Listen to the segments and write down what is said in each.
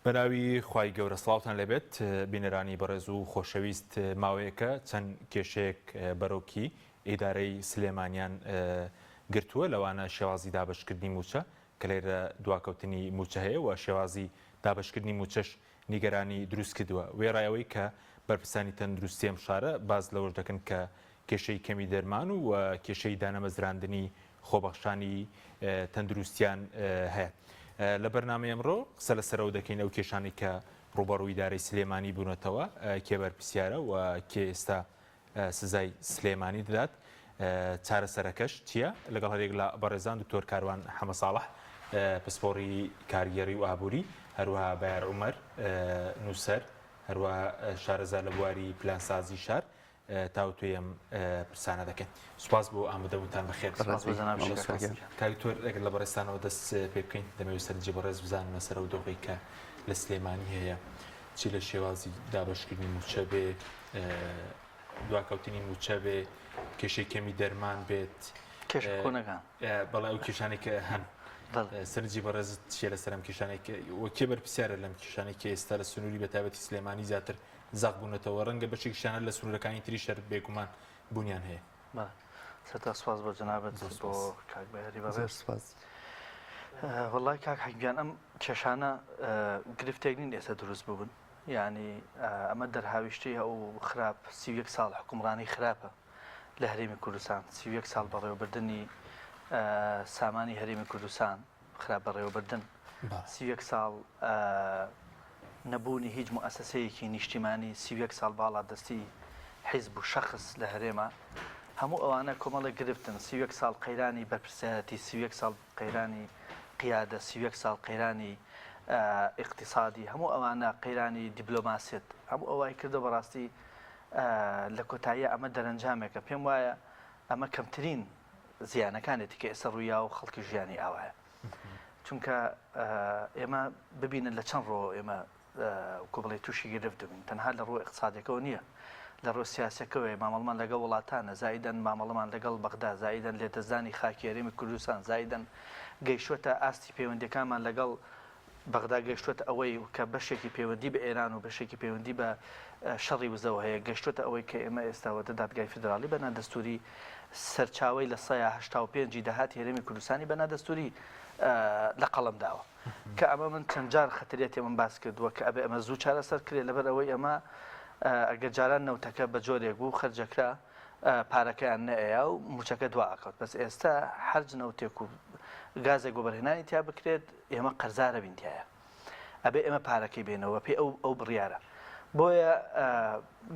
بەناوی خوای گەورە سڵاوتان لێبێت بینەرانی بەڕێز و خۆشەویست ماوەیەکە چەند کێشەیەک بەرۆکی ئیدارەی سلێمانیان گرتووە لەوانە شێوازی دابەشکردنی مووچە کە لێرە دواکەوتنی مووچە هەیە و شێوازی دابەشکردنی مووچەش نیگەرانی دروست کردووە وێڕای ئەوەی کە بەرپرسانی تەندروستی ئەم شارە باس لەوەش دەکەن کە کێشەی کەمی دەرمان و کێشەی دانەمەزراندنی خۆبەخشانی تەندروستیان هەیە. لە بەرنامەی ئەمڕۆ قسە لەسەرەوە دەکەین ئەو کێشانەی کە ڕووبەڕووی ئیدارەی سلێمانی بوونەتەوە، کێ بەرپرسیارە و کێ ئێستا سزای سلێمانی دەدات، چارەسەرەکەش چییە؟ لەگەڵ هەریەک لە بەڕێزان دکتۆر کاروان حەمەساڵح پسپۆڕی کارگێڕی و ئابووری، هەروەها بەیار عومەر نووسەر، هەروەها شارەزا لە بواری پلانسازی شار، تاوتوێی ئەم پرسانە دەکەین. سوپاس بۆ ئامادەبوونتان بەخێر بێن. سوپاس بۆ جەنابی شێخ قاسم. کاک دکتۆر ئەگەر لە بەڕێزتانەوە دەست پێ بکەین دەمەوێت سەرنجی بەڕێز بزانم لەسەر ئەو دۆخەی کە لە سلێمانی هەیە چی لە شێوازی دابەشکردنی مووچە بێ دواکەوتنی مووچە بێ کێشەی کەمی دەرمان بێت کێشە کۆنەکان بەڵێ ئەو کێشانەی کە هەن سەرنجی بەڕێزت چییە لەسەر ئەم کێشانەی کە وە کێ بەرپرسیارە لەم کێشانەی کە ئێستا لە سنووری بەتایبەتی سلێمانی زیاتر زەق بوونەتەوە، ڕەنگە بەشێکیشیان هەر لە سنوورەکانی تریش هەر بێگومان بوونیان هەیە. بەڵێ سەرەتا سوپاس بۆ جەنابت زۆر بۆ سوپاس. کاک بەیاری زۆر بەڕێز. سوپاس. وەڵای کاک حەکیم گیان ئەم کێشانە گرفتێک نین ئێستا دروست ببن یعنی ئەمە دەرهاویشتەی ئەو خراپ 31 ساڵ حکومڕانی خراپە لە هەرێمی کوردستان 31 ساڵ بەڕێوەبردنی سامانی هەرێمی کوردستان خراپ بەڕێوەبردن 31 ساڵ نەبوونی هیچ موئەسەسەیەکی نیشتیمانی، 31 ساڵ باڵادەستی حیزب و شەخس لە هەرێما، هەموو ئەوانە کۆمەڵێک گرفتن، 31 ساڵ قەیرانی بەرپرسیارەتی، 31 ساڵ قەیرانی قیادە، 31 ساڵ قەیرانی ئیقتیسادی، هەموو ئەوانە قەیرانی دیبلۆماسیەت، هەموو ئەوە وای کردووە بەڕاستی لە کۆتاییا ئەمە دەرەنجامێکە، پێم وایە ئەمە کەمترین زیانەکانێتی کە ئێستا ڕوویاوە و خەڵکی ژیانی ئاوایە. چونکە ئێمە ببینن لە چەند ڕۆ ئێمە کو بڵێ تووشی گرفت دەبین تەنها لە ڕووی اقتصادەکەەوە نییە لە ڕووی سیاسەکەوەی مامەڵمان لەگەڵ وڵاتانە زایدەن مامەڵەمان لەگەڵ بەغدا زایدەن لێدەستدانی خاکی هەرێمی کوردستان زایدەن گەیشتوەتە ئاستی پەیوەندەکانمان لەگەڵ بەغدا گەیشتووەتە ئەوەی کە بەشێکی پەیوەندی بە ئێران و بەشێکی پەیوەندی بە شەڕی وزەوە هەیە، گەیشتووەتە ئەوەی کە ئێمە ئێستا وەتە دادگای فیدراڵی بە نادەستووری سەرچاوەی لە سەیا 85 ی داهاتی هەرێمی کوردستانی بە نادەستووری لە قەڵەم داوە کە ئەمە من چەند جار خەتەریەتی ئەمەم باس کردووە کە ئەبێ ئەمە زوو چارەسەر کرێ لەبەر ئەوەی ئەمە ئەگەر جاران نەوتەکە بە جۆرێک بوو خەرجەکرا پارەکەیان نەئەیا و موچەکە دوا ئەکەوت بەس ئێستا هەرج نەوتێک و گازێک وەبەرهێنانی تیا بکرێت ئێمە قەرزارە بین تیایا ئەبێ ئێمە پارەکەی بێنەوە پێ ئەو ئەو بڕیارە بۆیە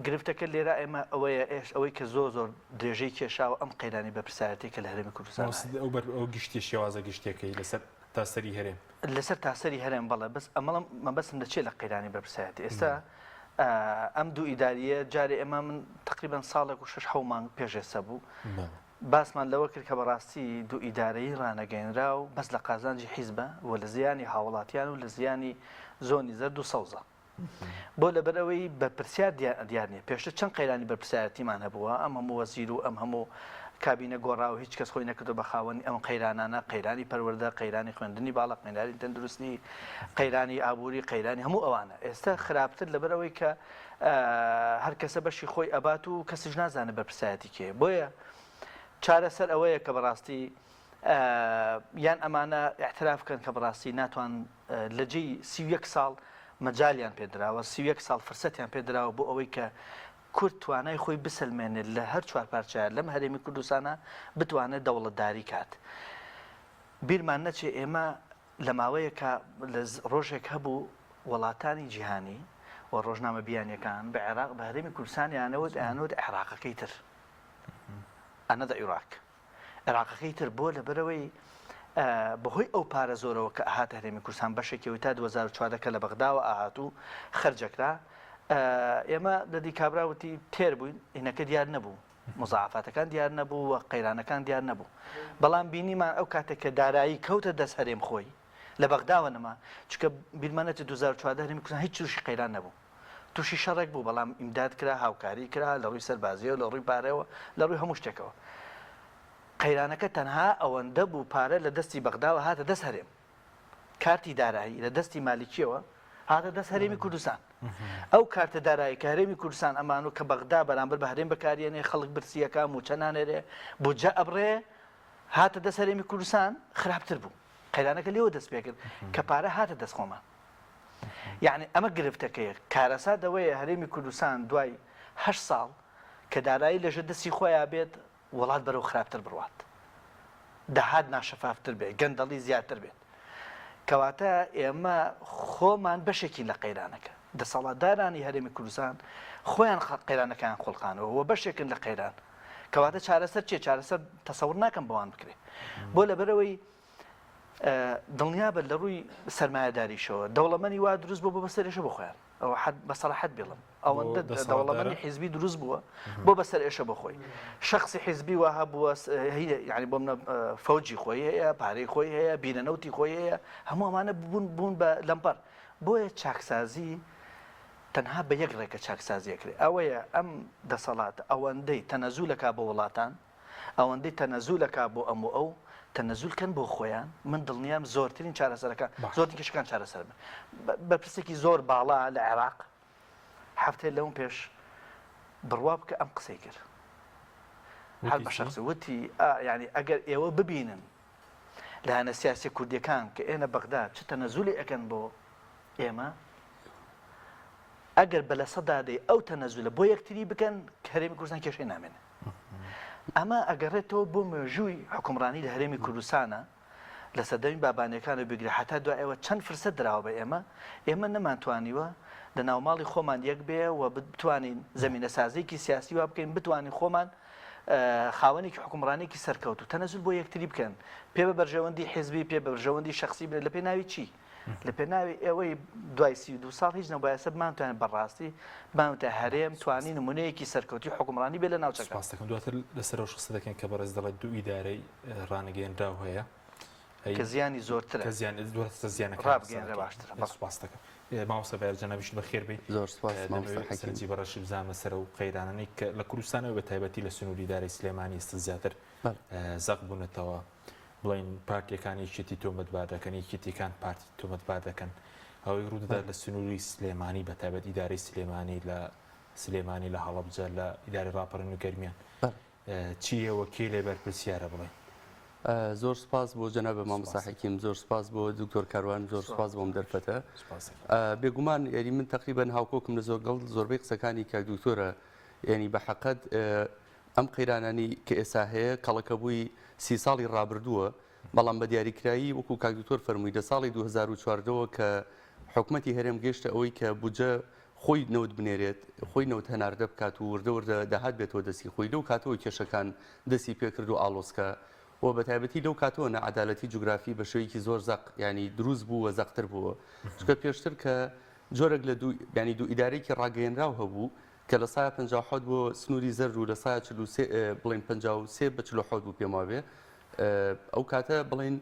گرفتەکە لێرە ئێمە ئەوەیە ئێش ئەوەی کە زۆر زۆر درێژەی کێشاوە ئەم قەیرانی بەرپرسیارەتی کە لە هەرێمی کوردستان ئەو بەر ئەو گشتی شێوازە گشتیەکەی لەسەر تاسەری هەرێم لەسەر تاسەری هەرێم بەڵێ بەس ئەمەڵم مەبەستم لە چیە لە قەیرانی بەرپرسیارەتی ئێستا ئەم دوو ئیداریە جارێ ئێمە من تقریبا ساڵێک و شش حەو مانگ پێش ئێستا بوو باسمان لەوە کرد کە بەڕاستی دوو ئیدارەیی ڕانەگەیەنراو بەس لە قازانجی حیزبە و لە زیانی هاوڵاتیان و لە زیانی زۆنی زەرد و سەوزە. بۆ لەبەرئەوەی بەرپرسیار دیار نییە. پێشتر چەند قەیرانی بەرپرسیارەتیمان هەبووە، ئەم هەموو وەزیر و ئەم هەموو کابینە گۆڕاوە، هیچ کەس خۆی نەکردووە بە خاوەنی ئەم قەیرانانە، قەیرانی پەروەردە، قەیرانی خوێندنی باڵا، قەیرانی تەندروستی، قەیرانی ئابووری، قەیرانی هەموو ئەوانە. ئێستا خراپتر لەبەرئەوەی کە هەر کەسە بەشی خۆی ئەبات و کەسیش نازانێت بەرپرسایەتی کێیە. بۆیە چارەسەر ئەوەیە کە بەڕاستی یان ئەمانە ئیعتراف بکەن کە بەڕاستی ناتوان لە جێی 31 ساڵ مەجالیان پێدراوە 31 ساڵ فرسەتیان پێدراوە بۆ ئەوەی کە کورد توانای خۆی بسەلمێنێت لە هەر چوار پارچە لەم هەرێمی کوردستانە بتوانێت دەوڵەتداری کات. بیرمان نەچێ ئێمە لە ماوەیەکا لە ڕۆژێک هەبوو وەڵاتانی جیهانی و ڕۆژنامە بیانیەکان بە عێراق بە هەرێمی کوردستانیانەوت ئەیانوت عێراقەکەی تر Another Iraq عێراقەکەی تر بۆ لەبەرەوەی بەهۆی ئەو پارە زۆرەوە کە ئەهاتە هەرێمی کوردستان بەشێکی تا 2014 کە لە بەغداوە ئاهات و خەرجەکرا ئێمە دەدی کابرا وتی تێر بووین ئینەکە دیار نەبوو مزاعفاتەکان دیار نەبوو و قەیرانەکان دیار نەبوو. بەڵام بینیمان ئەو کاتێک کە دارایی کەوتە دەست هەرێم خۆی لە بەغداوە نەما، چونکە بیرمان نەچێت 2014 هەرێمی کوردستان هیچ تووشی قەیران نەبوو. تووشی شەڕێک بوو بەڵام ئیمداد کرا، هاوکاری کرا لە ڕووی سەربازییەوە، لە ڕووی پارەوە، لە ڕووی هەموو شتێکەوە. قەیرانەکە تەنها ئەوەندە بوو پارە لە دەستی بەغداوە هاتە دەست هەرێم. کارتی دارایی لە دەستی مالیکییەوە. هاتە دەست هەرێمی کوردستان. ئەو کارتە دارایی کە هەرێمی کوردستان ئەمان و کە بەغدا بەرامبەر بە هەرێم بەکاریێنێ، خەڵک برسییەکە، مووچە نانێرێ، بودجە ئەبڕێ، هاتە دەست هەرێمی کوردستان، خراپتر بوو. قەیرانەکە لێوە دەست پێکرد کە پارە هاتە دەست خۆمان. یەعنی ئەمە گرفتەکەیە. کارەسات ئەوەیە هەرێمی کوردستان دوای هەشت ساڵ کە دارایی لەژێر دەستی خۆیا بێت، وڵات بەرەو خراپتر بڕوات، داهات ناشەفافتر بێت، گەندەڵی زیاتر بێت. کەواتە ئێمە خۆمان بەشێکین لە قەیرانەکە. دەسەڵاتدارانی هەرێمی کوردستان خۆیان قەیرانەکەیان خوڵقانەوە و بەشێکن لە قەیران. کەواتە چارەسەر چییە؟ چارەسەر تەسەور ناکەم بەوان بکرێت. بۆ لەبەرئەوەی دڵنیابە لە ڕووی سەرمایەداریشەوە دەوڵەمەنی وا دروست بۆ بۆ بەسەرێشە بۆ خۆیان. ئەوە حەد بە سەراحەت بێڵم ئەوەندە دەوڵەمەنی حیزبی دروست بووە بۆ بەسەر ئێشە بۆ خۆی شخصی حیزبی وا هەبووە یعنی بۆ منە فەوجی خۆی هەیە پارەی خۆی هەیە بیرەنەوتی خۆی هەیە هەموو ئەمانە بوون بوون بە لەمپەر بۆیە چاکسازی تەنها بە یەک ڕێگە چاکسازی ئەکرێ ئەوەیە ئەم دەسەڵات ئەوەندەی تەنەزولەکا بۆ وڵاتان ئەوەندەی تەنەزول ئەکا بۆ ئەم و ئەو، تەنەزول کەن بۆ خۆیان، من دڵنیام زۆرترین چارەسەرەکان، زۆرترین کێشەکان چارەسەر بن. بەرپرسێکی زۆر باڵا لە عێراق هەفتەی لەوم پێش بڕوا بکە ئەم قسەی کرد. هەر بە شەخسی وتی یانی ئەگەر ئێوە ببینن لایەنە سیاسیە کوردیەکان کە ئێنە بەغدا چ تەنەزولی ئەکەن بۆ ئێمە، ئەگەر بە 10% ئەو تەنەزولە بۆ یەکتری بکەن، هەرێمی کوردستان کێشەی نامێنێ. ئەمە ئەگەڕێتەوە بۆ مێژووی حوکمڕانی لە هەرێمی کوردستانە لە سەردەمی بابانیەکانەوە بیگرە هەتا دوای ئەوە چەند فرسەت دراوە بە ئێمە، ئێمە نەمانتوانیوە لە ناوماڵی خۆمان یەک بێ و بتوانین زەمینەسازیەکی سیاسی وا بکەین بتوانین خۆمان خاوەنێکی حوکمڕانێکی سەرکەوتوو تەنەزول بۆ یەکتری بکەن پێ بە بەرژەوەندی حیزبی پێ بە بەرژەوەندی شەخسی بنێ لە پێناوی چی؟ لە پێناوی ئێوەی دوای 32 ساڵ هیچ نەبوایە سە بمانتوانێت بەڕاستی بمانوتە هەرێم توانی نمونەیەکی سەرکەوتوی حوکمڕانی بێ لە ناوچەکە. سوپاس دەکەم دواتر لەسەر ئەوش قسە دەکەین کە بەڕێز دەڵێت دوو ئیدارەی ڕانەگەیەنراو هەیە کە زیانی زۆرترە کە زیان دواتر لەسەر زیانەکان قسە ڕابگەیەنرێ دەکەین. باشترە بەڵێ. سوپاس دەکەم مامۆستا بایەر جەنابیشت بەخێر بێی. زۆر سوپاس مامۆستا دەمەوێت حەکیم. سەرنجی بەڕێزت بزانمە سەر ئەو قەیرانانەی کە لە کوردستانەوە بە تایبەتی لە سنووری ئیدارەی سلێمانی ئێستا زیاتر بەڵێ. زەق بوونەتەوە. بڵێین پارتیەکان یەکێتی تۆمەتبار دەکەن، یەکێتیەکان پارتی تۆمەتبار دەکەن. ئەوەی ڕوودەدات لە سنووری سلێمانی بە تایبەت ئیدارەی سلێمانی لە سلێمانی لە هەڵەبجە لە ئیدارەی ڕاپەڕین و گەرمیان چییە و کێ لێ بەرپرسیارە بڵێین؟ زۆر سپاس بۆ جەنابە مامۆستا حەکیم، زۆر سپاس بۆ دکتۆر کاروان، زۆر سپاس بۆم دەرفەتە. بێگومان یاری من تقریبا هاوکۆکم لە زۆر گەڵ زۆربەی قسەکانی کاک دکتۆرە یعنی بە حەقەت ئەم قەیرانانەی کە ئێستا هەیە کەڵەکەبووی سی ساڵی ڕابردووە، بەڵام بە دیاریکرایی وەکو کاک دکتۆر فەرمووی لە ساڵی 2014 ەوە کە حکومەتی هەرێم گەیشتە ئەوەی کە بودجە خۆی نەوت بنێرێت، خۆی نەوت هەناردە بکات و وردە وردە داهات بێتەوە دەستی خۆی، لەو کاتەوە کێشەکان دەستی پێکرد و ئاڵۆزکا و بە تایبەتی لەو کاتەوە ناعەدالەتی جوگرافی بە شێوەیەکی زۆر زەق یانی دروست بوو و زەقتر بووە. چونکە پێشتر کە جۆرێک لە دوو یانی دوو ئیدارەیەکی ڕاگەیەنراو هەبوو کە لە سایە 57 بۆ سنووری زەرد و لە سایە 43 بڵێن 53 بە 47 بوو پێم وابێ ئەو کاتە بڵێن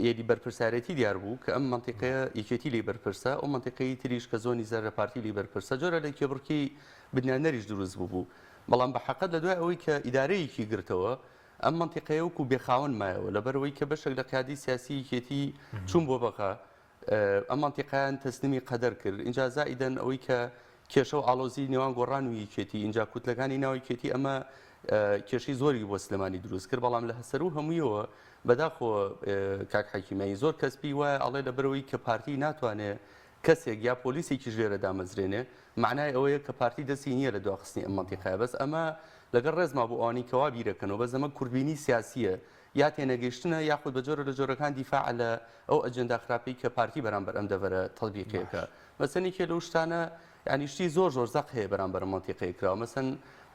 یەدی بەرپرسیارێتی دیار بوو کە ئەم منتیقەیە یەکێتی لی بەرپرسە ئەو منتیقەی تریش کە زۆنی زەرە پارتی لی بەرپرسە جۆرە لە کێبڕکی بنیانەریش دروست بوو بوو بەڵام بە حەقەت لە دوای ئەوەی کە ئیدارەیەکی گرتەوە ئەم منتیقەیە وەکو بێخاوەن مایەوە لەبەرەوەی کە بەشێک لە قیادی سیاسی یەکێتی چوون بۆ بەغا ئەم مەنتیقەیان تەسلیمی قەدەر کرد، ئینجا زائیدەن ئەوەی کە کێشە و ئاڵۆزی نێوان گۆڕان و یەکێتی، ئینجا کوتلەکانی ناو یەکێتی ئەمە کێشەی زۆری بۆ سلێمانی دروست کرد، بەڵام لە سەروو هەموویەوە بەداخەوە کاک حەکیم یانی زۆر کەس پێی وایە ئەڵێ لەبەرئەوەی کە پارتی ناتوانێ کەسێک یا پۆلیسێکیش لێرە دامەزرێنێ مەعنای ئەوەیە کە پارتی دەستی نییە لە دواخستنی ئەم مەنتیقەیە بەس ئەمە لەگەڵ ڕێزما بۆ ئەوانەی کە وا بیرەکەنەوە بەس ئەمە کوردبینی سیاسییە یا تێنەگەیشتنە یاخود بە جۆرە لە جۆرەکان دیفاعە لە ئەو ئەجێندا خراپەی کە پارتی بەرامبەر ئەم دەڤەرە تەتبیقی ئەکا. مەسەن یەکێ لەو شتانە یانی شتی زۆر زۆر زەق هەیە بەرامبەر ئەم مەنتیقەیە کراوە. مەسەن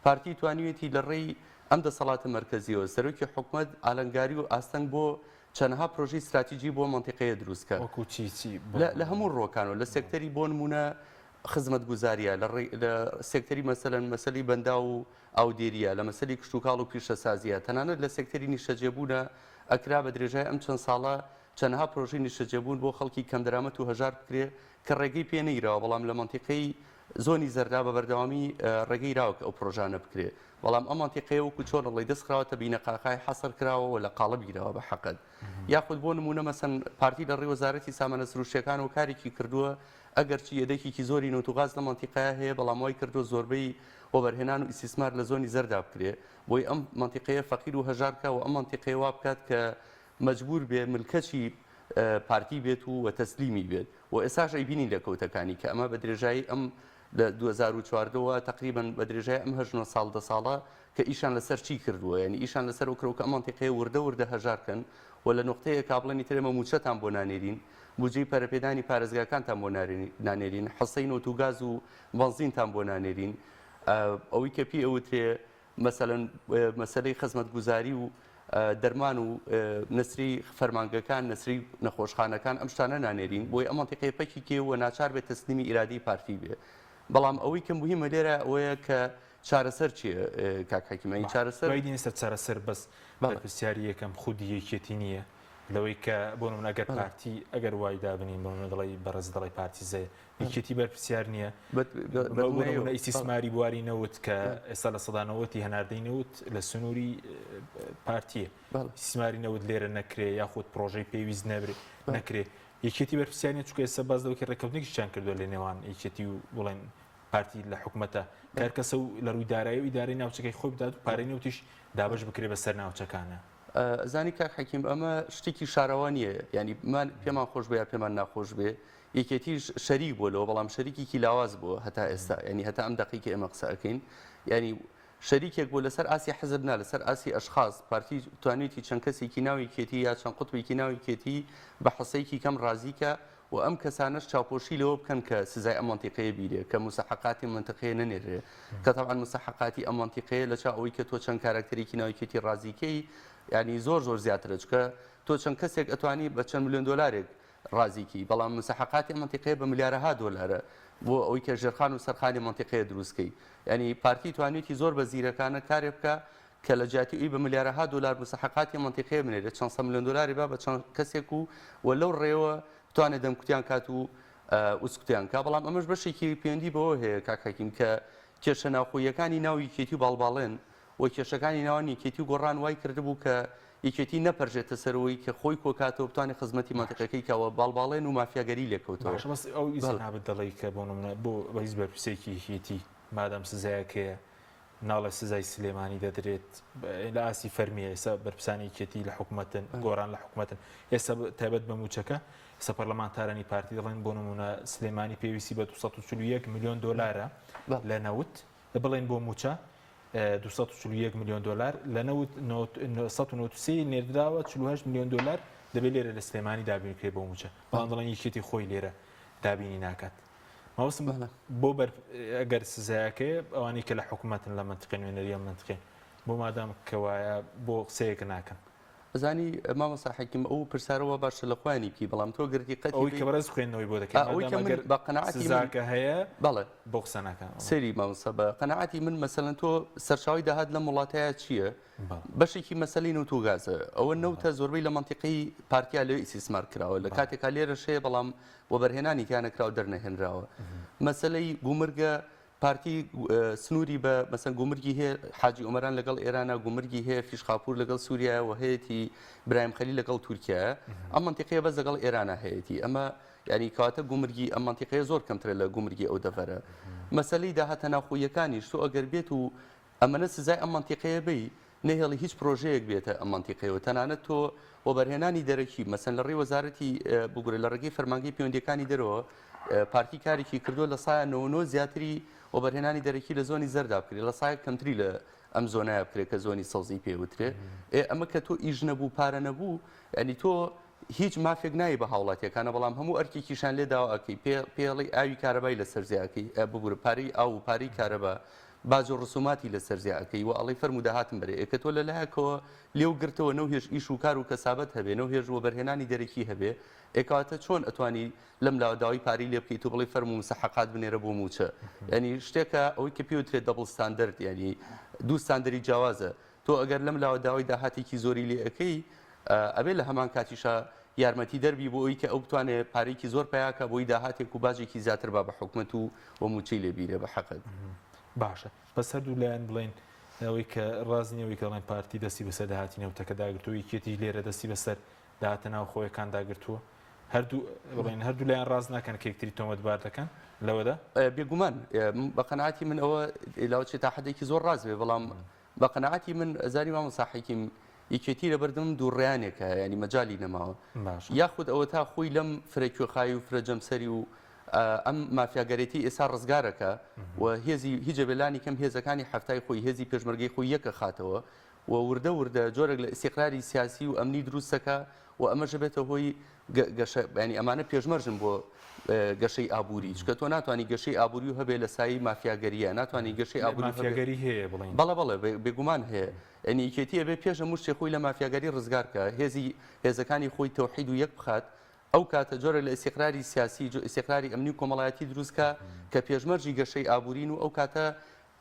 پارتی توانیویەتی لە ڕێی ئەم دەسەڵاتە مەرکەزیەوە سەرۆکی حکومەت ئالەنگاری و ئاستەنگ بۆ چەنەها پرۆژەی ستراتیجی بۆ مەنتیقەیە دروست کە. وەکو چی چی بۆ لە لە هەموو ڕووەکانەوە لە سێکتەری بۆ نموونە خزمەتگوزاریە لە ڕێی لە سێکتەری مەسەلەن مەسەلی بەنداو و ئاودێرییە، لە مەسەلی کشتوکاڵ و پیشەسازییە، تەنانەت لە سێکتەری نیشتەجێبوونە، ئەکرا بە درێژای ئەم چەند ساڵە چەنەها پرۆژەی نیشتەجێبوون بۆ خەڵکی کەمدەرامەت و هەژار بکرێ کە ڕێگەی پێ نەگیراوە، بەڵام لە مەنتیقەی زۆنی زەردا بە بەردەوامی ڕێگەی راوە کە ئەو پرۆژانە بکرێ، بەڵام ئەم مەنتیقەیە وەکو چۆن ئەڵێی دەست خراوەتە بینەقاقای حەسر کراوە و لە قاڵب گیراوە بە حەقەت. یاخود بۆ نموونە مەسەن پارتی لە ڕێی وەزارەتی سامانە سروشتییەکانەوە کارێکی کردووە. ئەگەرچی یەدەکێکی زۆری نەوت و غاز لەم مەنتیقەیە هەیە بەڵام وای کردووە زۆربەی وەبەرهێنان و ئیستیسمار لە زۆنی زەردا بکرێ بۆی ئەم مەنتیقەیە فەقیر و هەژار بکا و ئەم مەنتیقەیە وا بکات کە مەجبور بێ ملکەچی پارتی بێت و و تەسلیمی بێت و ئێستاش ئەیبینین لێکەوتەکانی کە ئەمە بە درێژایی ئەم لە 2014 وە تەقریبەن بە درێژای ئەم هەشت نۆ ساڵ دە ساڵە کە ئیشان لەسەر چی کردووە یانی ئیشان لەسەر ئەو کردووە کە ئەم مەنتیقەیە وردە وردە هەژار کەن و لە نوقتەیەکا بڵێن ئیتر ئێمە مووچەتان بۆ نانێرین بودجەی پەرەپێدانی پارێزگاکانتان بۆ نانێرین حسەی نەوت و گاز و بەنزینتان بۆ نانێرین ئەوەی کە پێی ئەوترێ مەسەلەن مەسەلەی خزمەتگوزاری و دەرمان و نەسری فەرمانگەکان نەسری نەخۆشخانەکان ئەم شتانە نانێرین بۆی ئەم مەنتیقەیە پەکی کێ و ناچار بێت تەسلیمی ئیرادەی پارتی بێ بەڵام ئەوەی کە مهمە لێرە ئەوەیە کە چارەسەر چییە کاک حەکیم ئەی چارەسەر دوای دێنە سەر چارەسەر بەس بەرپرسیاری یەکەم خودی یەکێتی نییە لەوەی کە بۆ نمونە ئەگەر پارتی ئەگەر وای دابنین بۆ نمونە دەڵێی بەڕێز دەڵێی پارتی زێ یەکێتی بەرپرسیار نییە بۆ نمونە ئیستیسماری بواری نەوت کە ئێستا لە سەدا نەوەتی هەناردەی نەوت لە سنووری پارتیە ئیستیسماری نەوت لێرە نەکرێ یاخود پرۆژەی پێویست نەبرێ نەکرێ یەکێتی بەرپرسیار نیە چونکە ئێستا باس لەوەی ڕێککەوتنێکیشیان کردووە لە نێوان یەکێتی و بڵێن پارتی لە حکومەتە کار کەسە و لە ڕووی دارایی و ئیدارەی ناوچەکەی خۆی بدات و پارەی نەوتیش دابەش بکرێ بەسەر ناوچەکانە. ئەزانی کاک حەکیم ئەمە شتێکی شاراوە نییە یانی مان پێمان خۆش بێ یا پێمان ناخۆش بێ یەکێتیش شەریک بووە لەوە بەڵام شەریکێکی لاواز بووە هەتا ئێستا یانی هەتا ئەم دەقیکە ئێمە قسە ئەکەین یانی شەریکێک بوو لەسەر ئاسی حزب نا لەسەر ئاسی ئەشخاص پارتی توانیویەتی چەند کەسێکی ناو یەکێتی یا چەند قوتبێکی ناو یەکێتی بە حسەیەکی کەم ڕازیکە و ئەم کەسانەش چاوپۆشی لەوە بکەن کە سزای ئەم مەنتیقەیە بیرێ کە موسەحەقاتی مەنتقەیە نەنێررێ کە تەبعەن موسەحەقاتی ئەم مەنتیقەیە لە چاو ئەوەی کە تۆ چەند کاراکتەرێکی ناو یەکێتی ڕازی کەی یانی زۆر زۆر زیاترە چونکە تۆ چەند کەسێک ئەتوانی بە چەند ملیۆن دۆلارێک ڕازی کەی بەڵام موسەحەقاتی ئەم مەنتیقەیە بە ملیارەها دۆلارە بۆ ئەوەی کە ژێرخان و سەرخانی مەنتیقەیە دروست کەی یانی پارتی توانیویەتی زۆر بە زیرەکانە کارێ بکا کە لە جیاتی ئەوی بە ملیارەها دۆلار موسەحەقاتی ئەم مەنتیقەیە بنێرێت چەند سەد ملیۆن دۆلاری با بە چەند کەسێک و و لەو ڕێوە بتوانێت دەمکوتیان کات و ئوسکوتیان کا بەڵام ئەمەش بەشێکی پەیوەندی بەوە هەیە کاک حەکیم کە کێشە ناوخۆییەکانی ناو یەکێتی و باڵباڵێن و کێشەکانی ناوان یەکێتی و گۆڕان وای کردبوو کە یەکێتی نەپەرژێتە سەرەوەی کە خۆی کۆکاتەوە بتوانێت خزمەتی مەنتیقەکەی کا و باڵباڵێن و مافیاگەری لێکەوتەوە. باشە بەس ئەو جەنابت دەڵێی کە بۆ نمونە بۆ هیچ بەرپرسێکی یەکێتی مادام سزایەک هەیە ناڵێ سزای سلێمانی دەدرێت لە ئاستی فەرمیە ئێستا بەرپرسانی یەکێتی لە حکومەتن گۆران لە حکومەتن ئێستا تایبەت بە موچەکە ئێستا پەرلەمانتارانی پارتی دەڵێن بۆ نمونە سلێمانی پێویستی بە 241 میلیۆن دۆلارە لە نەوت بڵێن بۆ موچە 241 میلیۆن دۆلار لە نەوت 193 نێردراوە 48 میلیۆن دۆلار دەبێت لێرە لە سلێمانی دابین بکرێت بۆ موچە بەڵام دەڵێن یەکێتی خۆی لێرە دابینی ناکات مەبەستم بۆ بەر ئەگەر سزایەکەی ئەوانەی کە لە حکوومەتن لە منتقی نوێنەری ئەم منتقین بۆ مادام کەوایە بۆ قسەیەک ناکەن ئەزانی مامۆستا حەکیم ئەو پرسیارە وا باشە لە خۆیانی بکەی بەڵام تۆ گەر دیقەتی ئەوەی کە بەڕێز خوێندنەوەی بۆ دەکەی ئەوەی کە من بە قەناعەتی من سزاکە هەیە بەڵێ بۆ قسە ناکەن سەیری مامۆستا بە قەناعەتی من مەسەلەن تۆ سەرچاوەی داهات لەم وڵاتەیە چییە بەشێکی مەسەلەی نەوت و گازە ئەوە نەوتە زۆربەی لە مەنتیقەی پارتیا لەوێ ئیسیسمار کراوە لە کاتێکا لێرەش هەیە بەڵام وەبەرهێنانی تیا نەکراوە دەرنەهێنراوە مەسەلەی گومرگە پارتی سنووری بە مەسەن گومرگی هەیە حاجی ئۆمەران لەگەڵ ئێرانە گومرگی هەیە فیشخاپور لەگەڵ سووریایە و هەیەتی برایم خەلی لەگەڵ تورکیایە ئەم منتیقەیە بەس لەگەڵ ئێرانە هەیەتی ئەمە یعنی کەواتە گومرگی ئەم منتیقەیە زۆر کەمترە لە گومرگی ئەو دەڤەرە مەسەلەی داهاتە ناوخۆییەکانیش تۆ ئەگەر بێت و ئەمەنە سزای ئەم مەنتیقەیە بەی نەهێڵی هیچ پرۆژەیەک بێتە ئەم مەنتیقەیەوە تەنانەت تۆ وەبەرهێنانی دەرەکی مەسەن لە ڕێی وەزارەتی بگورە لە ڕێگەی فەرمانگەی پەیوەندیەکانی دەرەوە پارتی کارێکی کردووە لە سایە 99 زیاتری وەبەرهێنانی دەرەکی لە زۆنی زەردا بکرێت لە سایە کەمتری لە ئەم زۆنایە بکرێت کە زۆنی سەوزی پێ وترێ ئێ ئەمە کە تۆ ئیش نەبوو پارە نەبوو یعنی تۆ هیچ مافێک نایی بە هاوڵاتیەکانە بەڵام هەموو ئەرکێکیشان لێ داوا ئەکەی پێ پێڵی ئاوی کارەبای لەسەر زیاکەی ببورە پارەی ئاو و پارەی کارەبا باج و ڕسوماتی لەسەر زیا ئەکەی و ئەڵێی فەرموو داهاتم بەرێ ئێ کە تۆ لە لایەکەوە لێو گرتەوە نەو هێش ئیش و کار و کەسابەت هەبێ نەو هێش وەبەرهێنانی دەرەکی هەبێ ئێ کەواتە چۆن ئەتوانی لەم لاوە داوای پارەی لێ بکەیت و بڵێی فەرموو مسەحەقات بنێرە بۆ مووچە یانی شتێکە ئەوەی کە پێی وترێ double standard یانی دوو ستاندەری جیاوازە تۆ ئەگەر لەم لاوە داوای داهاتێکی زۆری لێ ئەکەی ئەبێ لە هەمان کاتیشا یارمەتیدەر بی بۆ ئەوی کە ئەو بتوانێ پارەیەکی زۆر پەیا کا بۆی داهاتێک و باجێکی زیاتر با بە حکومەت و و مووچەی لێ بیرێ بە حەقت. باشە بەس هەردوو لایەن بڵێن ئەوەی کە ڕاست نییە ئەوەی کە دەڵێن پارتی دەستی بەسەر داهاتی نەوتەکە داگرتووە یەکێتیش لێرە دەستی بەسەر داهاتە ناوخۆیەکان داگرتووە. هەردوو بڵێن هەردوو لایەن ڕاست ناکەن کە یەکتری تۆمەتبار دەکەن لەوەدا؟ بێگومان بە قەناعەتی من ئەوە لاوچێ تا حدێکی زۆر ڕاست بێ بەڵام بە قەناعەتی من ئەزانی مامۆستا حەکیم یەکێتی لەبەردەم دووڕیانێکە ینی مەجالی نەماوە یاخود ئەوە تا خۆی لەم فرە کوێخایی و فرە جەمسەری و ئەم مافیاگەرێتی ئێستا ڕزگارەکە و هێزی هیچ بێلانی کەم هێزەکانی هەفتای خۆی هێزی پێشمەرگەی خۆی یەکە خاتەوە و وردە وردە جۆرێک لە ئیستیقراری سیاسی و ئەمنی دروست دەکا و ئەمەش دەبێتە هۆی گەشە یانی ئەمانە پێشمەرجن بۆ گەشەی ئابووری چونکە تۆ ناتوانانی گەشەی ئابووری و هەبێ لە سایەی مافیاگەریە ناتوانانی گەشەی ئابووری هەبێ. مافیاگەری هەیە بڵێین. بەڵێ بەڵێ بێگومان هەیە یانی یەکێتی ئەبێ پێش هەموو شتێ خۆی لە مافیاگەری ڕزگار کا هێزی هێزەکانی خۆی تەوحید و یەک بخات ئەو کاتە جۆرێک لە ئیستیقراری سیاسی ئیستیقراری ئەمنی و کۆمەڵایەتی دروست کا کە پێشمەرجی گەشەی ئابوورین و ئەو کاتە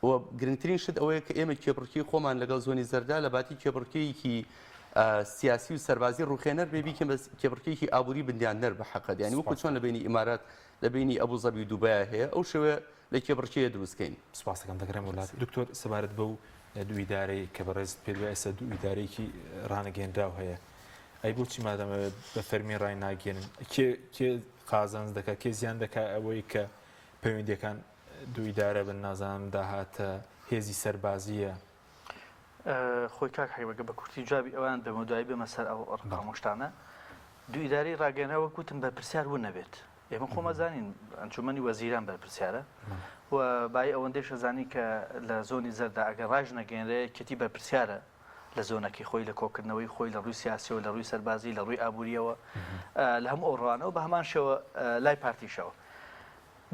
و گرنگترین شت ئەوەیە کە ئێمە کێبڕکێی خۆمان لەگەڵ زۆنی زەردا لە باتی کێبڕکێیەکی سیاسی و سەربازی ڕوخێنەر بێ بیکەین بە کێبڕکێیەکی ئابووری بنیادنەر بە حەقت یانی وەکو چۆن لە بەینی ئیمارات لە بەینی ئەبوو زەبی و دوبایا هەیە ئەو شێوەیە لە کێبڕکێیە دروست کەین. سپاستەکەم دەگەڕێم وڵات. دکتۆر سەبارەت بەو دوو ئیدارەی کە بەڕێزت پێت وایە ئێستا دوو ئیدارەیەکی ڕانەگەیەنراو هەیە ئەی بۆچی مادەمە بە فەرمی ڕای ناگەێنن کێ کێ قازانج دەکات کێ زیان دەکات ئەوەی کە پەیوەندیەکان دوو ئیدارە بن نازانم داهاتە هێزی سەربازییە. خۆی کاک حەیب ئەگەر بە کورتی جوابی ئەوان بەمەوە دوایی بێمە سەر ئەو ڕقام و شتانە دوو ئیدارەی ڕاگەیەنراو وەک وتم بەرپرسیار ون نەبێت ئێمە خۆم ئەزانین ئەنجومەنی وەزیران بەرپرسیارە و بای ئەوەندەیش ئەزانی کە لە زۆنی زەردا ئەگەر ڕایش نەگەیەنرێ یەکێتی بەرپرسیارە لە زۆنەکەی خۆی لە کۆکردنەوەی خۆی لە ڕووی سیاسیەوە لە ڕووی سەربازی لە ڕووی ئابووریەوە لە هەموو ئەو ڕوانەوە بە هەمان شێوە لای پارتیشەوە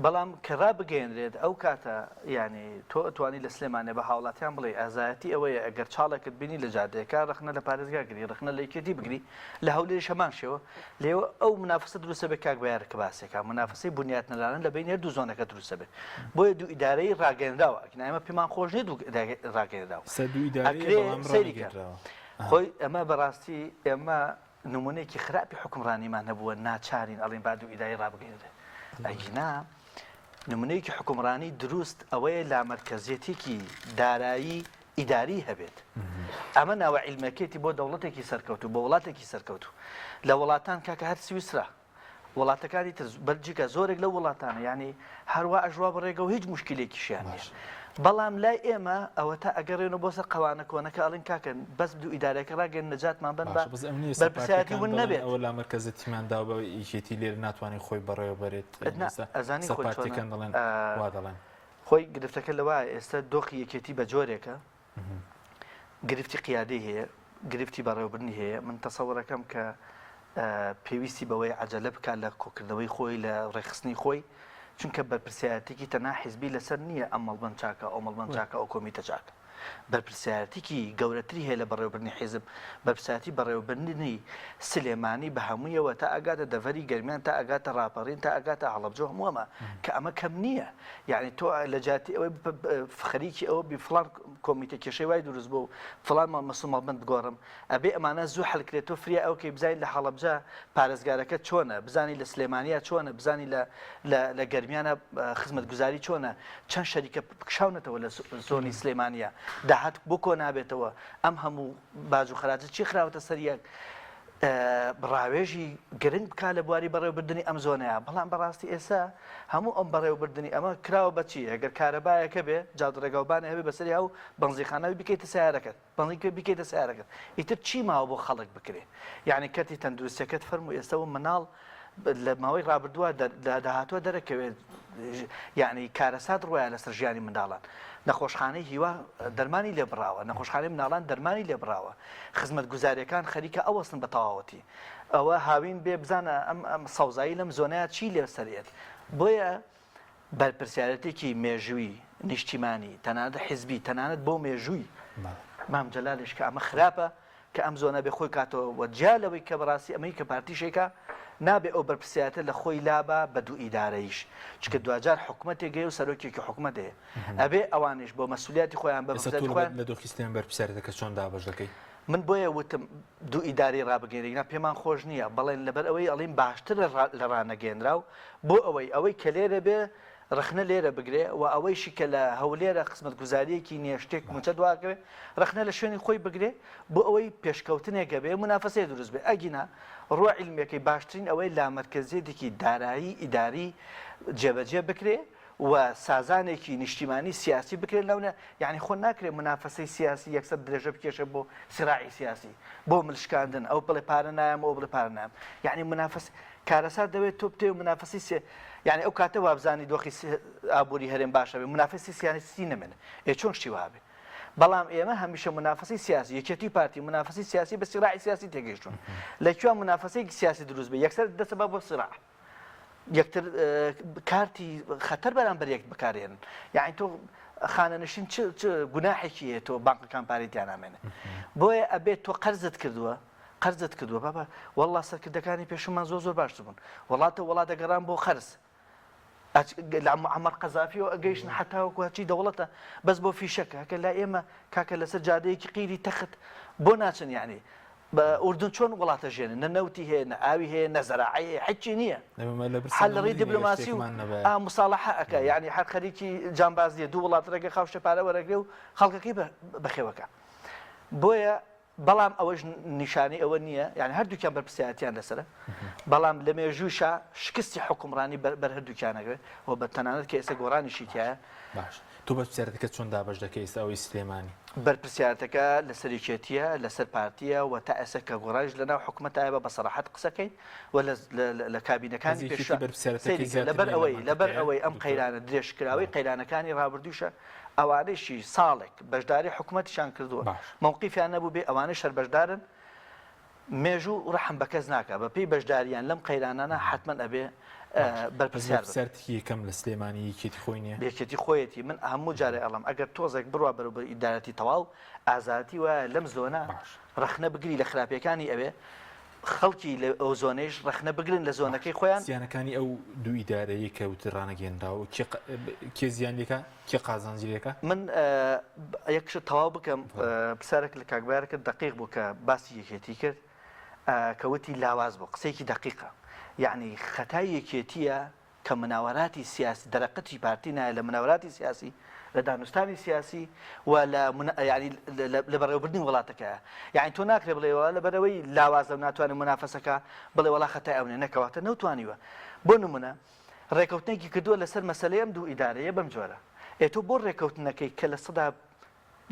بەڵام کە رابگەیەنرێت ئەو کاتە یانی تۆ ئەتوانی لە سلێمانێ بە هاوڵاتیان بڵێی ئازایەتی ئەوەیە ئەگەر چاڵێکت بینی لە جادەیەکا رەخنە لە پارێزگا گری رەخنە لە یەکێتی بگری لە هەولێریش هەمان شێوە لێوە ئەو منافسە دروستە بێ کاک بەیار کە باسێکا منافسەی بنیاتنەرانە لە بەینی هەردوو زۆنەکە دروستە بێ بۆیە دوو ئیدارەی راگەیەنراوە ئەگینا ئێمە پێمان خۆش نییە دوو ئیدارەی راگەیەنراو سەر دوو ئیدارەیە ئەکرێ بەڵام سەیری کە رانەگەیەنراوە. خۆی ئەمە بەڕاستی ئێمە نمونەیەکی خراپی حوکمڕانیمان هەبووە ناچارین ئەڵێین با دوو ئیدارەی ڕابگەیەنرێت ئەگینا نمونەیەکی حوکمڕانی دروست ئەوەیە لامەرکەزیەتێکی دارایی ئیداری هەبێت ئەمە ناوە عیلمەکێتی بۆ دەوڵەتێکی سەرکەوتوو بۆ وڵاتێکی سەرکەوتوو لە وڵاتان کاکە هەر سویسرا وڵاتەکانی تر بەلجیکا زۆرێک لەو وڵاتانە یانی هەروا ئەژوا بەڕێگە و هیچ موشکیلێکیشیان نیە بەڵام لای ئێمە ئەوەتا ئەگەڕێنەوە بۆ سەر قەوانە کۆنەکە ئەڵێن کاکە بەس دوو ئیدارەکە ڕاگەن نەجاتمان بن بە باشە بەس ئەم نییە بەرپرسیارەتی پارتەکان ون دەڵێن نەبێت ئەوە لامەرکەزەتیمان داوە بە یەکێتی لێرە ناتوانێت خۆی بەڕێوە بەرێت نا ئێستا ئەزانی سەر خۆی چۆنە پارتیەکان دەڵێن ئا، وا دەڵێن خۆی گرفتەکە لەوایە ئێستا دۆخی یەکێتی بە جۆرێکە گرفتی قیادەی هەیە، گرفتی بەڕێوەبردنی هەیە، من تەسەورەکەم کە پێویستی بەوەیە عەجەلە بکات لە کۆکردنەوەی خۆی لە ڕێکخستنی خۆی، چونکە بەرپرسیارەتێکی تەنها حیزبی لەسەر نییە ئەم مەڵبەند چاکە ئەو مەڵبەند چاکە ئەو کۆمیتە چاکە. بەرپرسیارەتێکی گەورەتری هەیە لە بەڕێوەبردنی حیزب، بەرپرسیارەتی بەڕێوەبردنی سلێمانی بە هەموویەوە تا ئەگاتە دەڤەری گەرمیان تا ئەگاتە ڕاپەڕین تا ئەگاتە هەڵەبجە و هەموو ئەمە کە ئەمە کەم نییە. یعنی تۆ لە جیاتی ئەوەی خەریکی ئەوە بی فڵان کۆمیتە کێشەی وای دروست بوو فڵان مەسو مەڵبەند بگۆڕم ئەبێ ئەمانە زوو حەلکرێت تۆ فریا ئەو کەی بزانین لە هەڵەبجە پارێزگارەکە چۆنە بزانی لە سلێمانیا چۆنە بزانی لە لە گەرمیانە خزمەتگوزاری چۆنە چەند شەریکە کشاونەتەوە لە زۆنی سلێمانیا داهات بۆ کۆ نابێتەوە ئەم هەموو باج و خەراجە چی خراوەتە سەر یەک ڕاوێژی گرنگ بکا لە بواری بەڕێوەبردنی ئەم زۆنەیە، بەڵام بەڕاستی ئێستا هەموو ئەم بەڕێوەبردنی ئەمە کراوە بە چی؟ ئەگەر کارەبایەکە بێ جادە ڕێگاوبانێ هەبێ بەسەری ئەو بەنزیخانە بیکەیتە سەیارەکەت بەنزین بیکەیتە سەیارەکەت ئیتر چی ماوە بۆ خەڵک بکرێ؟ یعنی کەرتی تەندروستیەکەت فەرموو ئێستا و مناڵ لە ماوەی ڕابردووە لە داهاتووە دەرەکەوێت یعنی کارەسات ڕۆیە لەسەر ژیانی منداڵان نەخۆشخانەی هیوا دەرمانی لێ بڕاوە نەخۆشخانەی مناڵان دەرمانی لێ بڕاوە خزمەتگوزاریەکان خەریکە ئەوەستن بە تەواوەتی ئەوە هاوین بێ بزانە ئەم ئەم سەوزایی لەم زۆنەیە چی لێ سەرێت بۆیە بەرپرسیارەتێکی مێژووی نیشتیمانی تەنانەت حیزبی تەنانەت بۆ مێژووی مام جەلالیش کە ئەمە خراپە کە ئەم زۆنە بێ خۆی کاتەوە و جیا لەوەی کە بەڕاستی ئەمەی کە پارتیشێکە نابێ ئەو بەرپرسیارەتە لە خۆی لابا بە دوو ئیدارەیش چونکە دواجار حکومەتێک هەیە و سەرۆکێکی حکومەت هەیە ئەبێ ئەوانیش بۆ مەسولیاتی خۆیان بە ئێستا تۆ خۆیان لە دۆخی سلێمان بەرپرسیارەتەکە چۆن دابەش دەکەی؟ من بۆیە وتم دوو ئیدارەی ڕابگەیەنرێ نا پێمان خۆش نییە بەڵێن لەبەر ئەوەی ئەڵێین باشترە لە ڕانەگەیەنراو بۆ ئەوەی ئەوەی کە لێرە بێ. ڕەخنە لێرە بگرێ و ئەوەیشی کە لە هەولێرە خزمەتگوزارییەکی نییە شتێک مووچە دواکەوێ ڕەخنە لە شوێنی خۆی بگرێ بۆ ئەوەی پێشکەوتنێک هەبێ مونافەسەیە دروست بێ ئەگینا ڕووە عیلمیەکەی باشترین ئەوەی لامەرکەزیەتێکی دارایی ئیداری جێبەجێ بکرێ و سازانێکی نیشتیمانی سیاسی بکرێت لەونە یعنی خۆ ناکرێت منافەسەی سیاسی یەکسەر درێژە بکێشە بۆ سراعی سیاسی بۆ ملشکاندن ئەو بڵێ پارە نایەم ئەو بڵێ پارە نایەم یعنی منافەس کارەسات دەوێت تۆ بتەوێت منافەسی سێ یعنی ئەو کاتە وابزانی دۆخی ئابووری هەرێم باشە بێ منافەسی سیاسی نەمێنێ ئێ چۆن شتی وابێ بەڵام ئێمە هەمیشە منافەسی سیاسی یەکێتی پارتی منافەسی سیاسی بە سیراعی سیاسی تێگەیشتون لە کوێ منافەسەیەکی سیاسی دروست بێ یەکسەر دەسە بە بۆ سیراع یەکتر کارتی خەتەر بەرامبەر یەک بەکارێنن یعنی تۆ خانەنشین چ چ گوناحێکی هەیە تۆ بانقەکان پارەی تیا نامێنێ بۆیە ئەبێت تۆ قەرزت کردووە قەرزت کردووە بابا والله سەرکردەکانی پێشومان زۆر زۆر باشتر بوون وڵاتە وڵات دەگەڕان بۆ قەرز لە معمر قەزافیەوە ئەگەیشتن حتاوەکو هەرچی دەوڵەتە بەس بۆ فیشەکە کە لا ئێمە کاکە لەسەر جادەیەکی قیری تەخت بۆ ناچن یعنی بە ئوردن چۆن وڵاتە ژێنن نە نەوتی هەیە نە ئاوی هەیە نە زەراعی هەیە هیچی نییە حل لە ڕێی دیبلۆماسی و مساڵحە ئەکا یعنی هەر خەریکی جانبازیە دوو وڵات ڕێگە خاوشە پارە وەرەگرێ و خەڵکەکەی بەخێوەکە بۆیە بەڵام ئەوەش نیشانەی ئەوە نییە یعنی هەردووکیان بەرپرسیارەتیان لەسەرە بەڵام لە مێژووشا شکستی حکومڕانی بەر هەردووکیانەکەوێت و بە تەنانەت کە ئێستا گۆڕانیشی تایە باش تۆ بەرپرسیارەتەکە چۆن دابەش دەکەی ئێستا ئەوەی سلێمانی؟ بەرپرسیارەتەکە لەسەر یەکێتییە، لەسەر پارتییە و تا ئێستا کە گۆڕانیش لەناو حکومەتایە بە بەسەراحەت قسەکەین و لە لە کابینەکانی بەس یەکێتی پێشوە بەرپرسیارەتەکەی سەیری کە زیاتر لەبەر نییە لەم ئەوەی لەبەر مەنتیقەیە ئەوەی ئەم دکتۆر؟ قەیرانە درێژکراوەی قەیرانەکانی ڕابردووشە ئەوانەیشی ساڵێک بەشداری حکومەتیشان کردووە باش. مەوقیفیان نەبووبێ ئەوانەیش هەر بەشدارن مێژوو ڕەحم بە کەس ناکا بە پێی بەشداریان لەم قەیرانانە حەتمەن ئەبێ باش بەس بەرپرسیار بن. بەرپرسیارتکی یەکەم لە سلێمانی یەکێتی خۆی نیە؟ یەکێتی خۆیەتی من هەموو جارێ ئەڵێم ئەگەر تۆزێک بڕوا بەرەو بەر ئیدارەتی تەواو ئازایەتی وایە لەم زۆنە باش. ڕەخنە بگری لە خراپیەکانی ئەوێ خەڵکی لە ئەو زۆنەیش ڕەخنە بگرن لە باش زۆنەکەی خۆیان. زیانەکانی ئەو دوو ئیدارەیەی کە وتت ڕانەگەیەنراوە کێ کێ زیان لێکا کێ قازانجی لێکا؟ من یەک شت تەواو بکەم پرسیارێک لە کاک بایەر کرد دەقیق بوو کە باسی یەکێتی کرد کە وتی لاواز بوو قسەیەکی دەقیقە یعنی خەتای یەکێتیە کە مناوەراتی سیاسی دەرەقەتی پارتی نایە لە مناوەراتی سیاسی لە دانوستانی سیاسی و لە یعنی لە بەڕێوەبردنی وڵاتەکە یعنی تۆ ناکرێ بڵێ وڵا لەبەرەوەی لاوازە و ناتوانێت منافەسەکە بڵێ وڵا خەتای ئەو نییە نەکەواتە نەوتوانیوە بۆ نمونە ڕێکەوتنێکی کردووە لەسەر مەسەلەی ئەم دوو ئیدارەیە بەم جۆرە ئێ تۆ بۆ ڕێکەوتنەکەی کە لە سەدا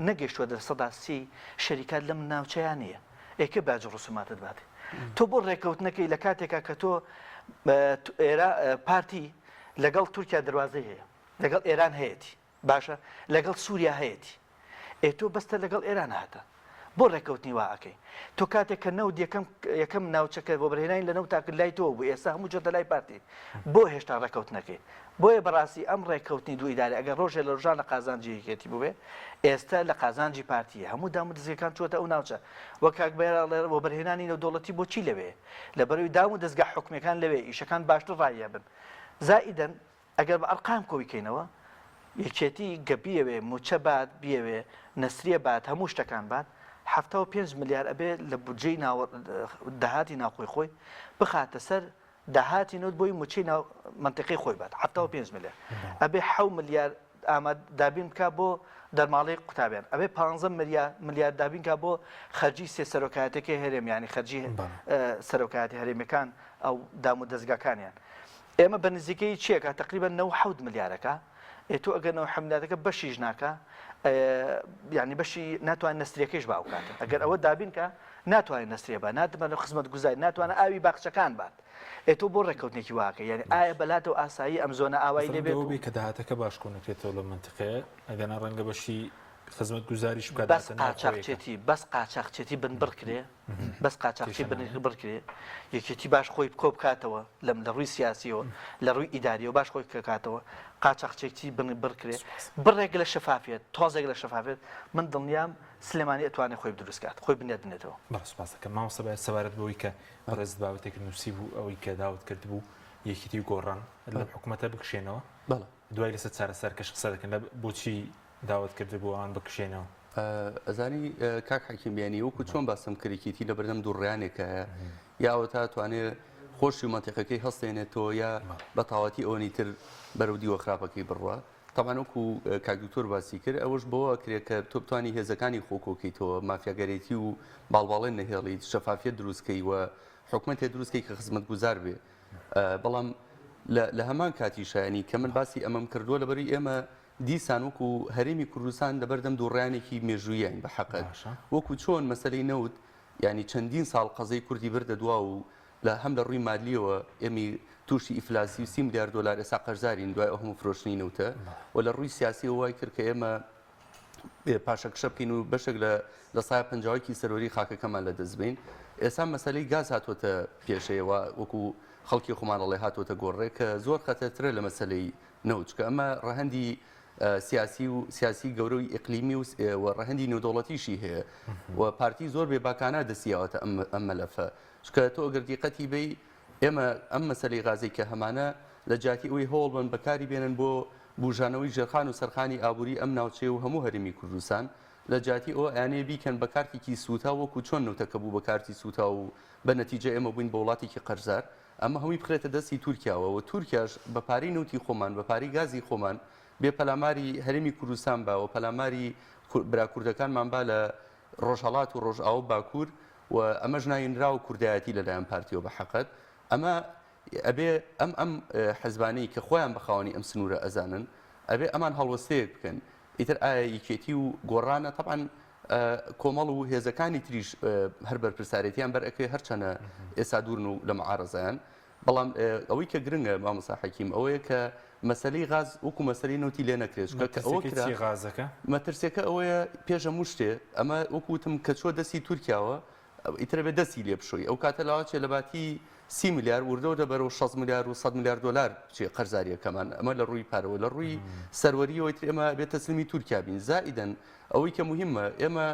نەگەیشتووە لە 3% شەریکات لەم ناوچەیە نییە ئێ کێ باج و ڕسوماتت باتێ تۆ بۆ ڕێکەوتنەکەی لە کاتێکا کە تۆ ئێرا پارتی لەگەڵ تورکیا دەواازەی هەیە لەگەڵ ئێران هەیەتی باشە لەگەڵ سووریا هەیەتی ئێ تۆ بەستە لەگەڵ ئێران هاتە بۆ ڕێکەوتنی وا ئەکەی تۆ کاتێک کە نەوت یەکەم یەکەم ناوچەکە وەبەرهێنانی لە نەوتا کرد لای تۆ بوو ئێستا هەموو جۆتە لای پارتی بۆ هێشتا ڕێکەوتنەکەی بۆیە بەڕاستی ئەم ڕێکەوتنی دوو ئیداری ئەگەر ڕۆژێ لە ڕۆژان لە قازانجی یەکێتی بووبێ ئێستا لە قازانجی پارتیە هەموو دام و دەزگەکان چووەتە ئەو ناوچە وەک کاک بەیار ئەڵێ وەبەرهێنانی نێودەوڵەتی بۆچی لەوێ لەبەرەوەی دام و دەزگا حکومیەکان لەوێ ئیشەکان باشتر ڕاییەبن زائیدەن ئەگەر بە ئەرقام کۆی کەینەوە یەکێتی گە بیەوێ موچە بات بیەوێ نەسریە بات هەموو شتەکان بات 75 ملیار ئەبێ لە بودجەی ناو داهاتی ناوخۆی خۆی بخاتە سەر داهاتی نەوت بۆی موچەی ناو منطقەی خۆی بات 75 ملیار ئەبێ 7 ملیار ئاماد دابین بکا بۆ دەرماڵەی قوتابیان ئەبێ 15 ملیار ملیار دابین کا بۆ خەرجی سێ سەرۆکایەتەکەی هەرێم یانی خەرجی سەرۆکایەتی هەرێمیەکان ئەو دام و دەزگاکانیان ئێمە بە نزیکەیی چیەکە تقریبا 97 ملیارەکە ئێ تۆ ئەگەر 97 ملیارەکە بەشیش ناکە یعنی بەشی ناتوانێت نەستریەکەیش باو کاتە ئەگەر ئەوە دابین کە ناتوانێت نەستریە بە ناتمە خزمەت گوزاری ناتوانێت ئاوی باخچەکان بات ئێ تۆ بۆ ڕێککەوتنێکی واکە یعنی ئایا بەلاتەوە ئاسایی ئەم زۆنە ئاوای لێ بێت بێ کە داهاتەکە باش کۆ نەکرێتەوە لە منتیقەیە ئەگەنا ڕەنگە بەشی خزمەت گوزاریش بکات بەس قاچاخچێتی بەس قاچاخچێتی بنبڕ کرێ بەس قاچاخچی بنبڕ کرێ یەکێتی باش خۆی کۆ بکاتەوە لەم لە ڕووی سیاسیەوە لە ڕووی ئیداریەوە باش خۆی کەکاتەوە قاچاخچێتی بنبڕ کرێ بڕێک لە شەفافیەت تۆزێک لە شەفافیەت من دڵنیام سلێمانی ئەتوانێت خۆی دروست کات خۆی بنیات بنێتەوە. بەڵێ سوپاس دەکەم مامۆستا بایەر سەبارەت بەوەی کە بەڕێزت بابەتێکت نووسیبوو ئەوەی کە داوت کردبوو یەکێتی و گۆڕان لەم حکومەتە بکشێنەوە بەڵێ دوای لەسەر چارەسەرکەش قسە دەکەن لە بۆچی داوت کردبوو ئەوان بکشێنەوە؟ ئەزانی کاک حەکیم بیانی وەکو چۆن باسم کرد یەکێتی لە بەردەم دووڕیانێکایە یا ئەوەتا توانێ. خۆشی و مەنتیقەکەی هەستێنێتەوە یا بە تەواوەتی ئەوەنی تر بەرەو دیوە خراپەکەی بڕوا. تەبعەن وەکو کاک دکتۆر باسی کرد ئەوەش بەوە ئەکرێت کە تۆ بتوانی هێزەکانی خۆ کۆکەیتەوە، مافیاگەرێتی و باڵباڵێن نەهێڵیت، شەفافیەت دروست کەی و حکومەتێ دروست کەی کە خزمەتگوزار بێ. بەڵام لە هەمان کاتیشا یانی کە من باسی ئەمەم کردووە لەبەری ئێمە دیسان وەکو هەرێمی کوردستان لەبەردەم دووڕیانێکی مێژوویین بە حەقت وەکو چۆن مەسەلەی نەوت یانی چەندین ساڵ قەزەی کوردی بردە دوا و لە هەم لە ڕووی مادلیەوە ئێمەی تووشی ئیفلاسی و سی ملیار دۆلار ئێستا قەرزارین دوای ئەو هەموو فرۆشتنی نەوتە و لە ڕووی سیاسیەوە وای کرد کە ئێمە پاشەکشە بکەین و بەشێک لە لە سایە پەنجاوەکی سەرۆری خاکەکەمان لە دەست بین ئێستا مەسلەی گاز هاتووەتە پێشەوە وەکو خەڵکی خۆمان ئەڵێ هاتووەتە گۆڕێ کە زۆر خەتەرترە لە مەسلەی نەوت چکە ئەمە ڕەهەندی سیاسی و سیاسی گەورەی ئیقلیمی و و ڕەهەندی نێودەوڵەتیشی هەیە و پارتی زۆر بێ باکانە دەستیاوەتە ئەم ئەم مەلەفە چکە تۆ ئەگەر دیقەتی بەی ئێمە ئەم مەسەلەی غازەی کە هەمانە لە جیاتی ئەوەی هەوڵ بەن بەکاری بێنن بۆ بوژانەوەی ژێرخان و سەرخانی ئابووری ئەم ناوچەیە و هەموو هەرێمی کوردستان لە جیاتی ئەوە ئەیانەوێ بیکەن بە کارتێکی سووتاو وەکو چۆن نەوتەکە بوو بە کارتی سووتاو و بە نەتیجە ئێمە بووین بە وڵاتێکی قەرزار ئەمە هەمووی بخرێتە دەستی تورکیاوە و تورکیاش بە پارەی نەوتی خۆمان بە پارەی گازی خۆمان بێ پەلاماری هەرێمی کوردستان با و پەلاماری برا کوردەکانمان با لە ڕۆژهەڵات و ڕۆژئاوا و باکوور و ئەمەش ناوی نراوە کوردایەتی لەلایەن پارتیەوە بە حەقت ئەمە ئەبێ ئەم ئەم حزبانەی کە خۆیان بە خاوەنی ئەم سنوورە ئەزانن ئەبێ ئەمان هەڵوەستەیەک بکەن ئیتر ئایا یەکێتی و گۆڕانە تەبعەن کۆمەڵ و هێزەکانی تریش هەر بەرپرسارێتیان بەر ئەکەوێ هەرچەنە ئێستا دوورن و لە معارەزەیان بەڵام ئەوەی کە گرنگە مامۆستا حەکیم ئەوەیە کە مەسەلەی غاز وەکو مەسەلەی نەوتی لێ نەکرێت چونکە کە ئەوە کرا غازەکە مەترسیەکە ئەوەیە پێش هەموو شتێ ئەمە وەکو وتم کە چووە دەستی تورکیاوە ئیتر ئەبێ دەستی لێ بشۆی ئەو کاتە لاوەچێ لە باتی سی ملیار وردە وردە بەرەو 60 ملیار و 100 ملیار دۆلار بچێ قەرزاریەکەمان ئەمە لە ڕووی پارەوە لە ڕووی سەروەریەوە ئیتر ئێمە ئەبێ تەسلیمی تورکیا بین زائیدەن ئەوەی کە موهیمە ئێمە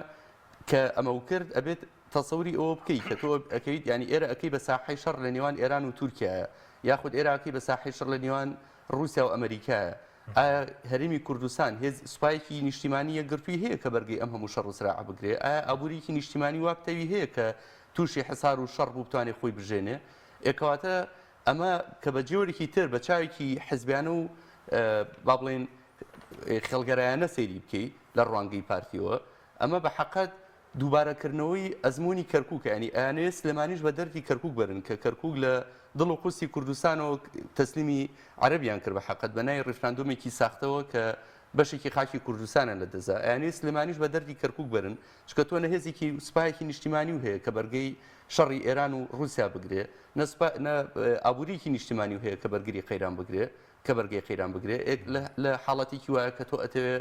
کە ئەمەو کرد ئەبێت تەسەوری ئەوە بکەی کە تۆ ئەکەیت یانی ئێرە ئەکەی بە ساحەی شەڕ لە نێوان ئێران و تورکیایە یاخود ئێرە ئەکەی بە ساحەی شەڕ لە نێوان ڕووسیا و ئەمریکایە ئایا هەرێمی کوردستان هێز سوپایەکی نیشتیمانی یەکگرتووی هەیە کە بەرگەی ئەم هەموو شەڕ و سراعە بگرێ ئایا ئابووریکی نیشتیمانی وا پتەوی هەیە کە تووشی حەسار و شەڕ بوو بتوانێ خۆی بژێنێ ئێ کەواتە ئەمە کە بە جۆرێکی تر بە چاوێکی حزبیانە و با بڵێین خێڵگەرایانە سەیری بکەی لە ڕوانگەی پارتیەوە ئەمە بە حەقەت دووبارەکردنەوەی ئەزموونی کەرکووکە، یانی ئەیانەوێت سلێمانیش بە دەردی کەرکووک بەرن، کە کەرکووک لە دڵ و قودسی کوردستانەوە تەسلیمی عەرەبیان کرد بە حەقەت بە ناوی ڕیفراندۆمێکی ساختەوە کە بەشێکی خاکی کوردستانیان لە دەستدا، ئەیانەوێت سلێمانیش بە دەردی کەرکووک بەرن، چونکە تۆ نە هێزێکی سوپایەکی نیشتیمانیو هەیە کە بەرگەی شەڕی ئێران و ڕووسیا بگرێ، نە سوپا نە ئابوورییەکی نیشتیمانیو هەیە کە بەرگری قەیران بگرێ، کە بەرگەی قەیران بگرێ، لە حاڵەتێکی وایە کە تۆ ئەتەوێ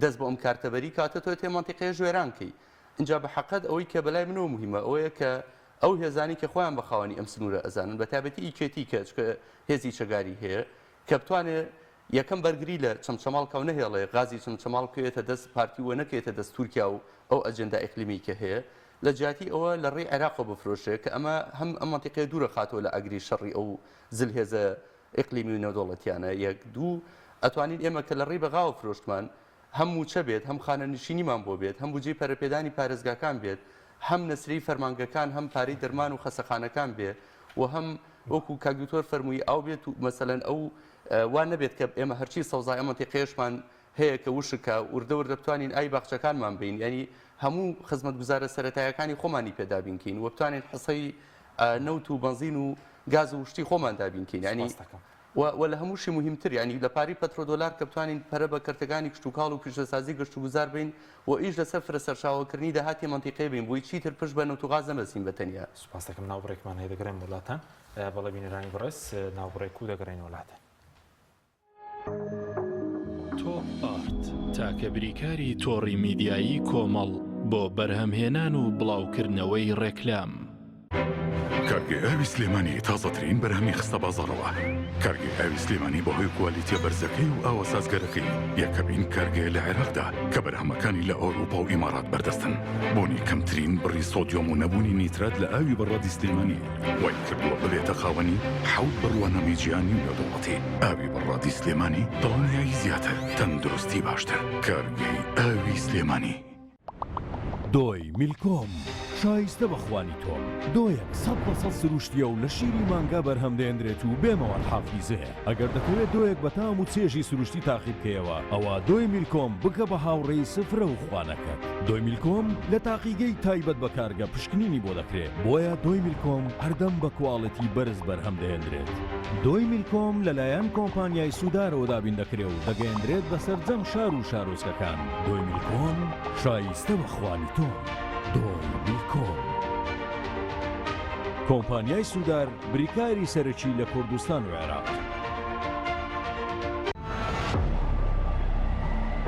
دەست بۆ ئەم کارتە بەری کاتە تۆ تێ مەنتیقەیەش وێران کەی ئینجا بە حەقەت ئەوەی کە بەلای منەوە موهیمە ئەوەیە کە ئەو هێزانەی کە خۆیان بە خاوەنی ئەم سنوورە ئەزانن بە تایبەتی یەکێتی کە چکە هێزی چەگاری هەیە کە بتوانێ یەکەم بەرگری لە چەمچەماڵ کا و نەهێڵێ غازی چەمچەماڵ بکەوێتە دەست پارتی و نەکەوێتە دەست تورکیا و ئەو ئەجێندا ئیقلیمی کە هەیە لە جیاتی ئەوە لە ڕێی عێراقەوە بفرۆشێ کە ئەمە هەم ئەم مەنتیقەیە دوورەخاتەوە لە ئاگری شەڕی ئەو زلهێزە ئیقلیمی و نێودەوڵەتیانە، یەک. دوو، ئەتوانین ئێمە کە لە ڕێی بەغاوە فرۆشتمان، هەم مووچە بێت، هەم خانەنشینیمان بۆ بێت، هەم بودجەی پەرەپێدانی پارێزگاکان بێت، هەم نەسرەی فەرمانگەکان، هەم پارەی دەرمان و خەسەخانەکان بێ و هەم وەکوو کاک دکتۆر فەرمووی ئاو بێت و مەسەلەن ئەو وا نەبێت کە ئێمە هەرچی سەوزای ئەم مەنتیقەیەشمان هەیە کە وشکە، وردە وردە بتوانین ئاوی باخچەکانمان بەین، یانی هەموو خزمەتگوزارە سەرەتایەکانی خۆمانی پێ دابین کەین و بتوانین حسەی نەوت و بەنزین و گاز و شتی خۆمان دابین کەین یانی و و لە هەمووشی موهیمتر یانی لە پارەی پەترۆدۆلار کە بتوانین پەرە بە کەرتەکانی کشتوکاڵ و پیشەسازی گەشتوگوزار بەین و ئیش لەسەر فرە سەرچاوەکردنی داهاتی مەنتیقەی بەین بۆی چیتر پشت بە نەوت و غاز نەبەستین بە تەنیا. سوپاس دەکەم ناوبڕێکمان هەیە دەگەڕێم بۆ لاتان. بەڵێ بینەرانی بەڕێز ناوبڕێک و دەگەڕێینەوە لاتان. تۆپ ئارت تاکە بریکاری تۆڕی میدیایی کۆمەڵ بۆ بەرهەمهێنان و بڵاوکردنەوەی ڕێکلام. کارگەی ئاوی سلێمانی تازەترین بەرهەمی خستە بازاڕەوە. کارگەی ئاوی سلێمانی بەهۆی کوالیتیە بەرزەکەی و ئاوە سازگەرەکەی یەکەمین کارگەیە لە عێراقدا کە بەرهەمەکانی لە ئەوروپا و ئیمارات بەردەستن. بوونی کەمترین بڕی سۆدیۆم و نەبوونی نیترات لە ئاوی بەڕادی سلێمانی وای کردووە ببێتە خاوەنی حەوت بڕوانامەی جیهانی و نێودەوڵەتی. ئاوی بەڕادی سلێمانی دڵنیایی زیاتر، تەندروستی باشتر. کارگەی ئاوی سلێمانی. دۆی میلکۆم. شایستە بە خوانی تۆم. دۆیەک 100% سروشتیە و لە شیری مانگا بەرهەم دەهێندرێت و بێ مەواد حافیزەیە. ئەگەر دەتەوێت دۆیەک بە تام و چێژی سروشتی تاقی بکەیەوە، ئەوا دۆی میلکۆم بکە بە هاوڕێی سفرە و خوانەکەت. دۆی میلکۆم لە تاقیگەی تایبەت بە کارگە پشکنینی بۆ دەکرێ، بۆیە دۆی میلکۆم هەردەم بە کواڵێتی بەرز بەرهەم دەهێندرێت. دۆی میلکۆم لەلایەن کۆمپانیای سودارەوە دابین دەکرێ و دەگەیەندرێت بە سەرجەم شار و شارۆچکەکان. دۆی میلکۆم شایستە بە خوانی تۆم. دۆی میلکۆم. کۆمپانیای سودار بریکاری سەرەکی لە کوردستان و عێراق.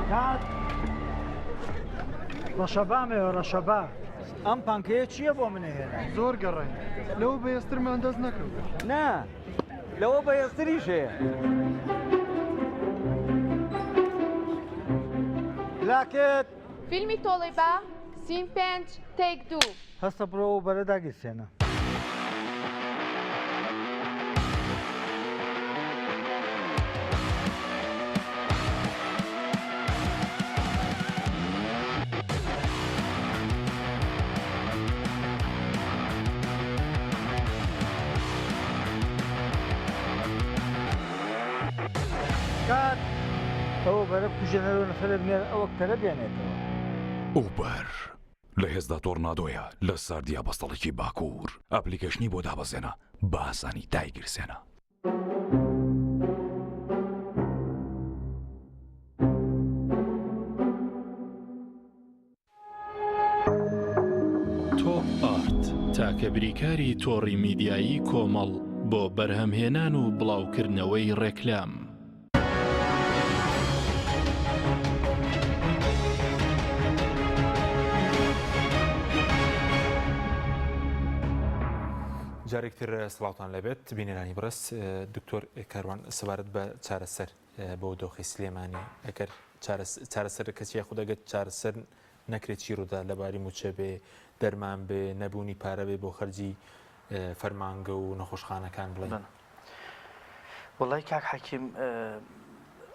کاک ڕەشەبام هەیە ڕەشەبا. ئەم پانکەیە چییە بۆ من ئەهێنای؟ زۆر گەڕاین لەوە بەهێزترمان دەست نەکەوت. نا لەوە بەهێزتریش هەیە. لاکت. فیلمی تۆڵەی با، سین پێنج، تەیک دوو. هەستە بڕۆ ئەو بەرە داگیرسێنە. کات ئەوە بەرە بکوژێنەرەوە نەفەرێک بنێرە ئەوە کەرە بێنێتەوە. ئوبەر لە هێزدا تۆرنادۆیە لە ساردیا بەستەڵەکی باکوور ئەپلیکەیشنی بۆ دابەزێنە بە ئاسانی دایگیرسێنە. تۆپ ئارت تاکە بریکاری تۆڕی میدیایی کۆمەڵ بۆ بەرهەمهێنان و بڵاوکردنەوەی ڕێکلام. جارێکتر سڵاوتان لەبێت بینەرانی بەڕێز دکتۆر کاروان سەبارەت بە چارەسەر بۆ دۆخی سلێمانی ئەگەر چارەسەر کەسی یاخود ئەگەر چارەسەر نەکرێت چی ڕوودا لەباری موچە بێ دەرمان بێ نەبوونی پارە بێ بۆ خەرجی فەرمانگە و نەخۆشخانەکان بڵێن وڵی کاک حەکیم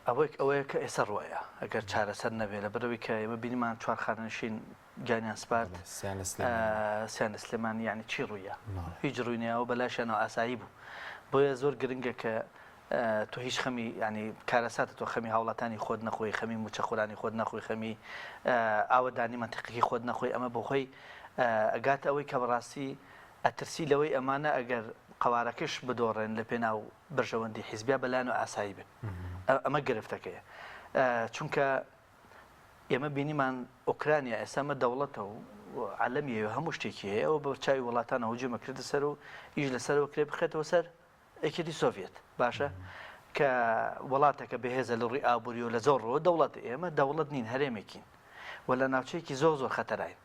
ئەوەیەک ئەوەیە کە ئێستا ڕۆیە ئەگەر چارەسەر نەبێ لە بەرەوەی کە ئێمە بینیمان چوار خانەنشین گیانیان سپارد سیان لە سلێمانی یعنی چی ڕوویە هیچ ڕووینەوە بەلاشیانەوە ئاسایی بوو بۆیە زۆر گرنگە کە تۆ هیچ خەمی یانی کارەساتە تۆ خەمی هاوڵاتانی خۆت نەخۆی خەمی موچەخۆرانی خۆت نەخۆی خەمی ئاوەدانی مەنتیقەکەی خۆت نەخۆی ئەمە بۆ خۆی ئەگاتە ئەوەی کە بەڕاستی ئەترسی لەوەی ئەمانە ئەگەر قەوارەکەش بدۆڕێن لە پێناو بەرژەوەندی حیزبیا بەلایان و ئاسایی بێ ئەمە گرفتەکەیە چونکە ئێمە بینیمان ئۆکرانیا ئێستا ئەمە دەوڵەتە و عەلەمی هەیە هەموو شتێکی هەیە ئەوە بە چاوی وڵاتانە هجومە کردە سەر و ئیش لەسەرەوە کرێ بخرێتەوە سەر یەکێتی سۆڤیەت باشە کە وڵاتەکە بەهێزە لە ڕووی ئابووری و لە زۆر ڕووە دەوڵەت ئێمە دەوڵەت نین هەرێمێکین و لە ناوچەیەکی زۆر زۆر خەتەراین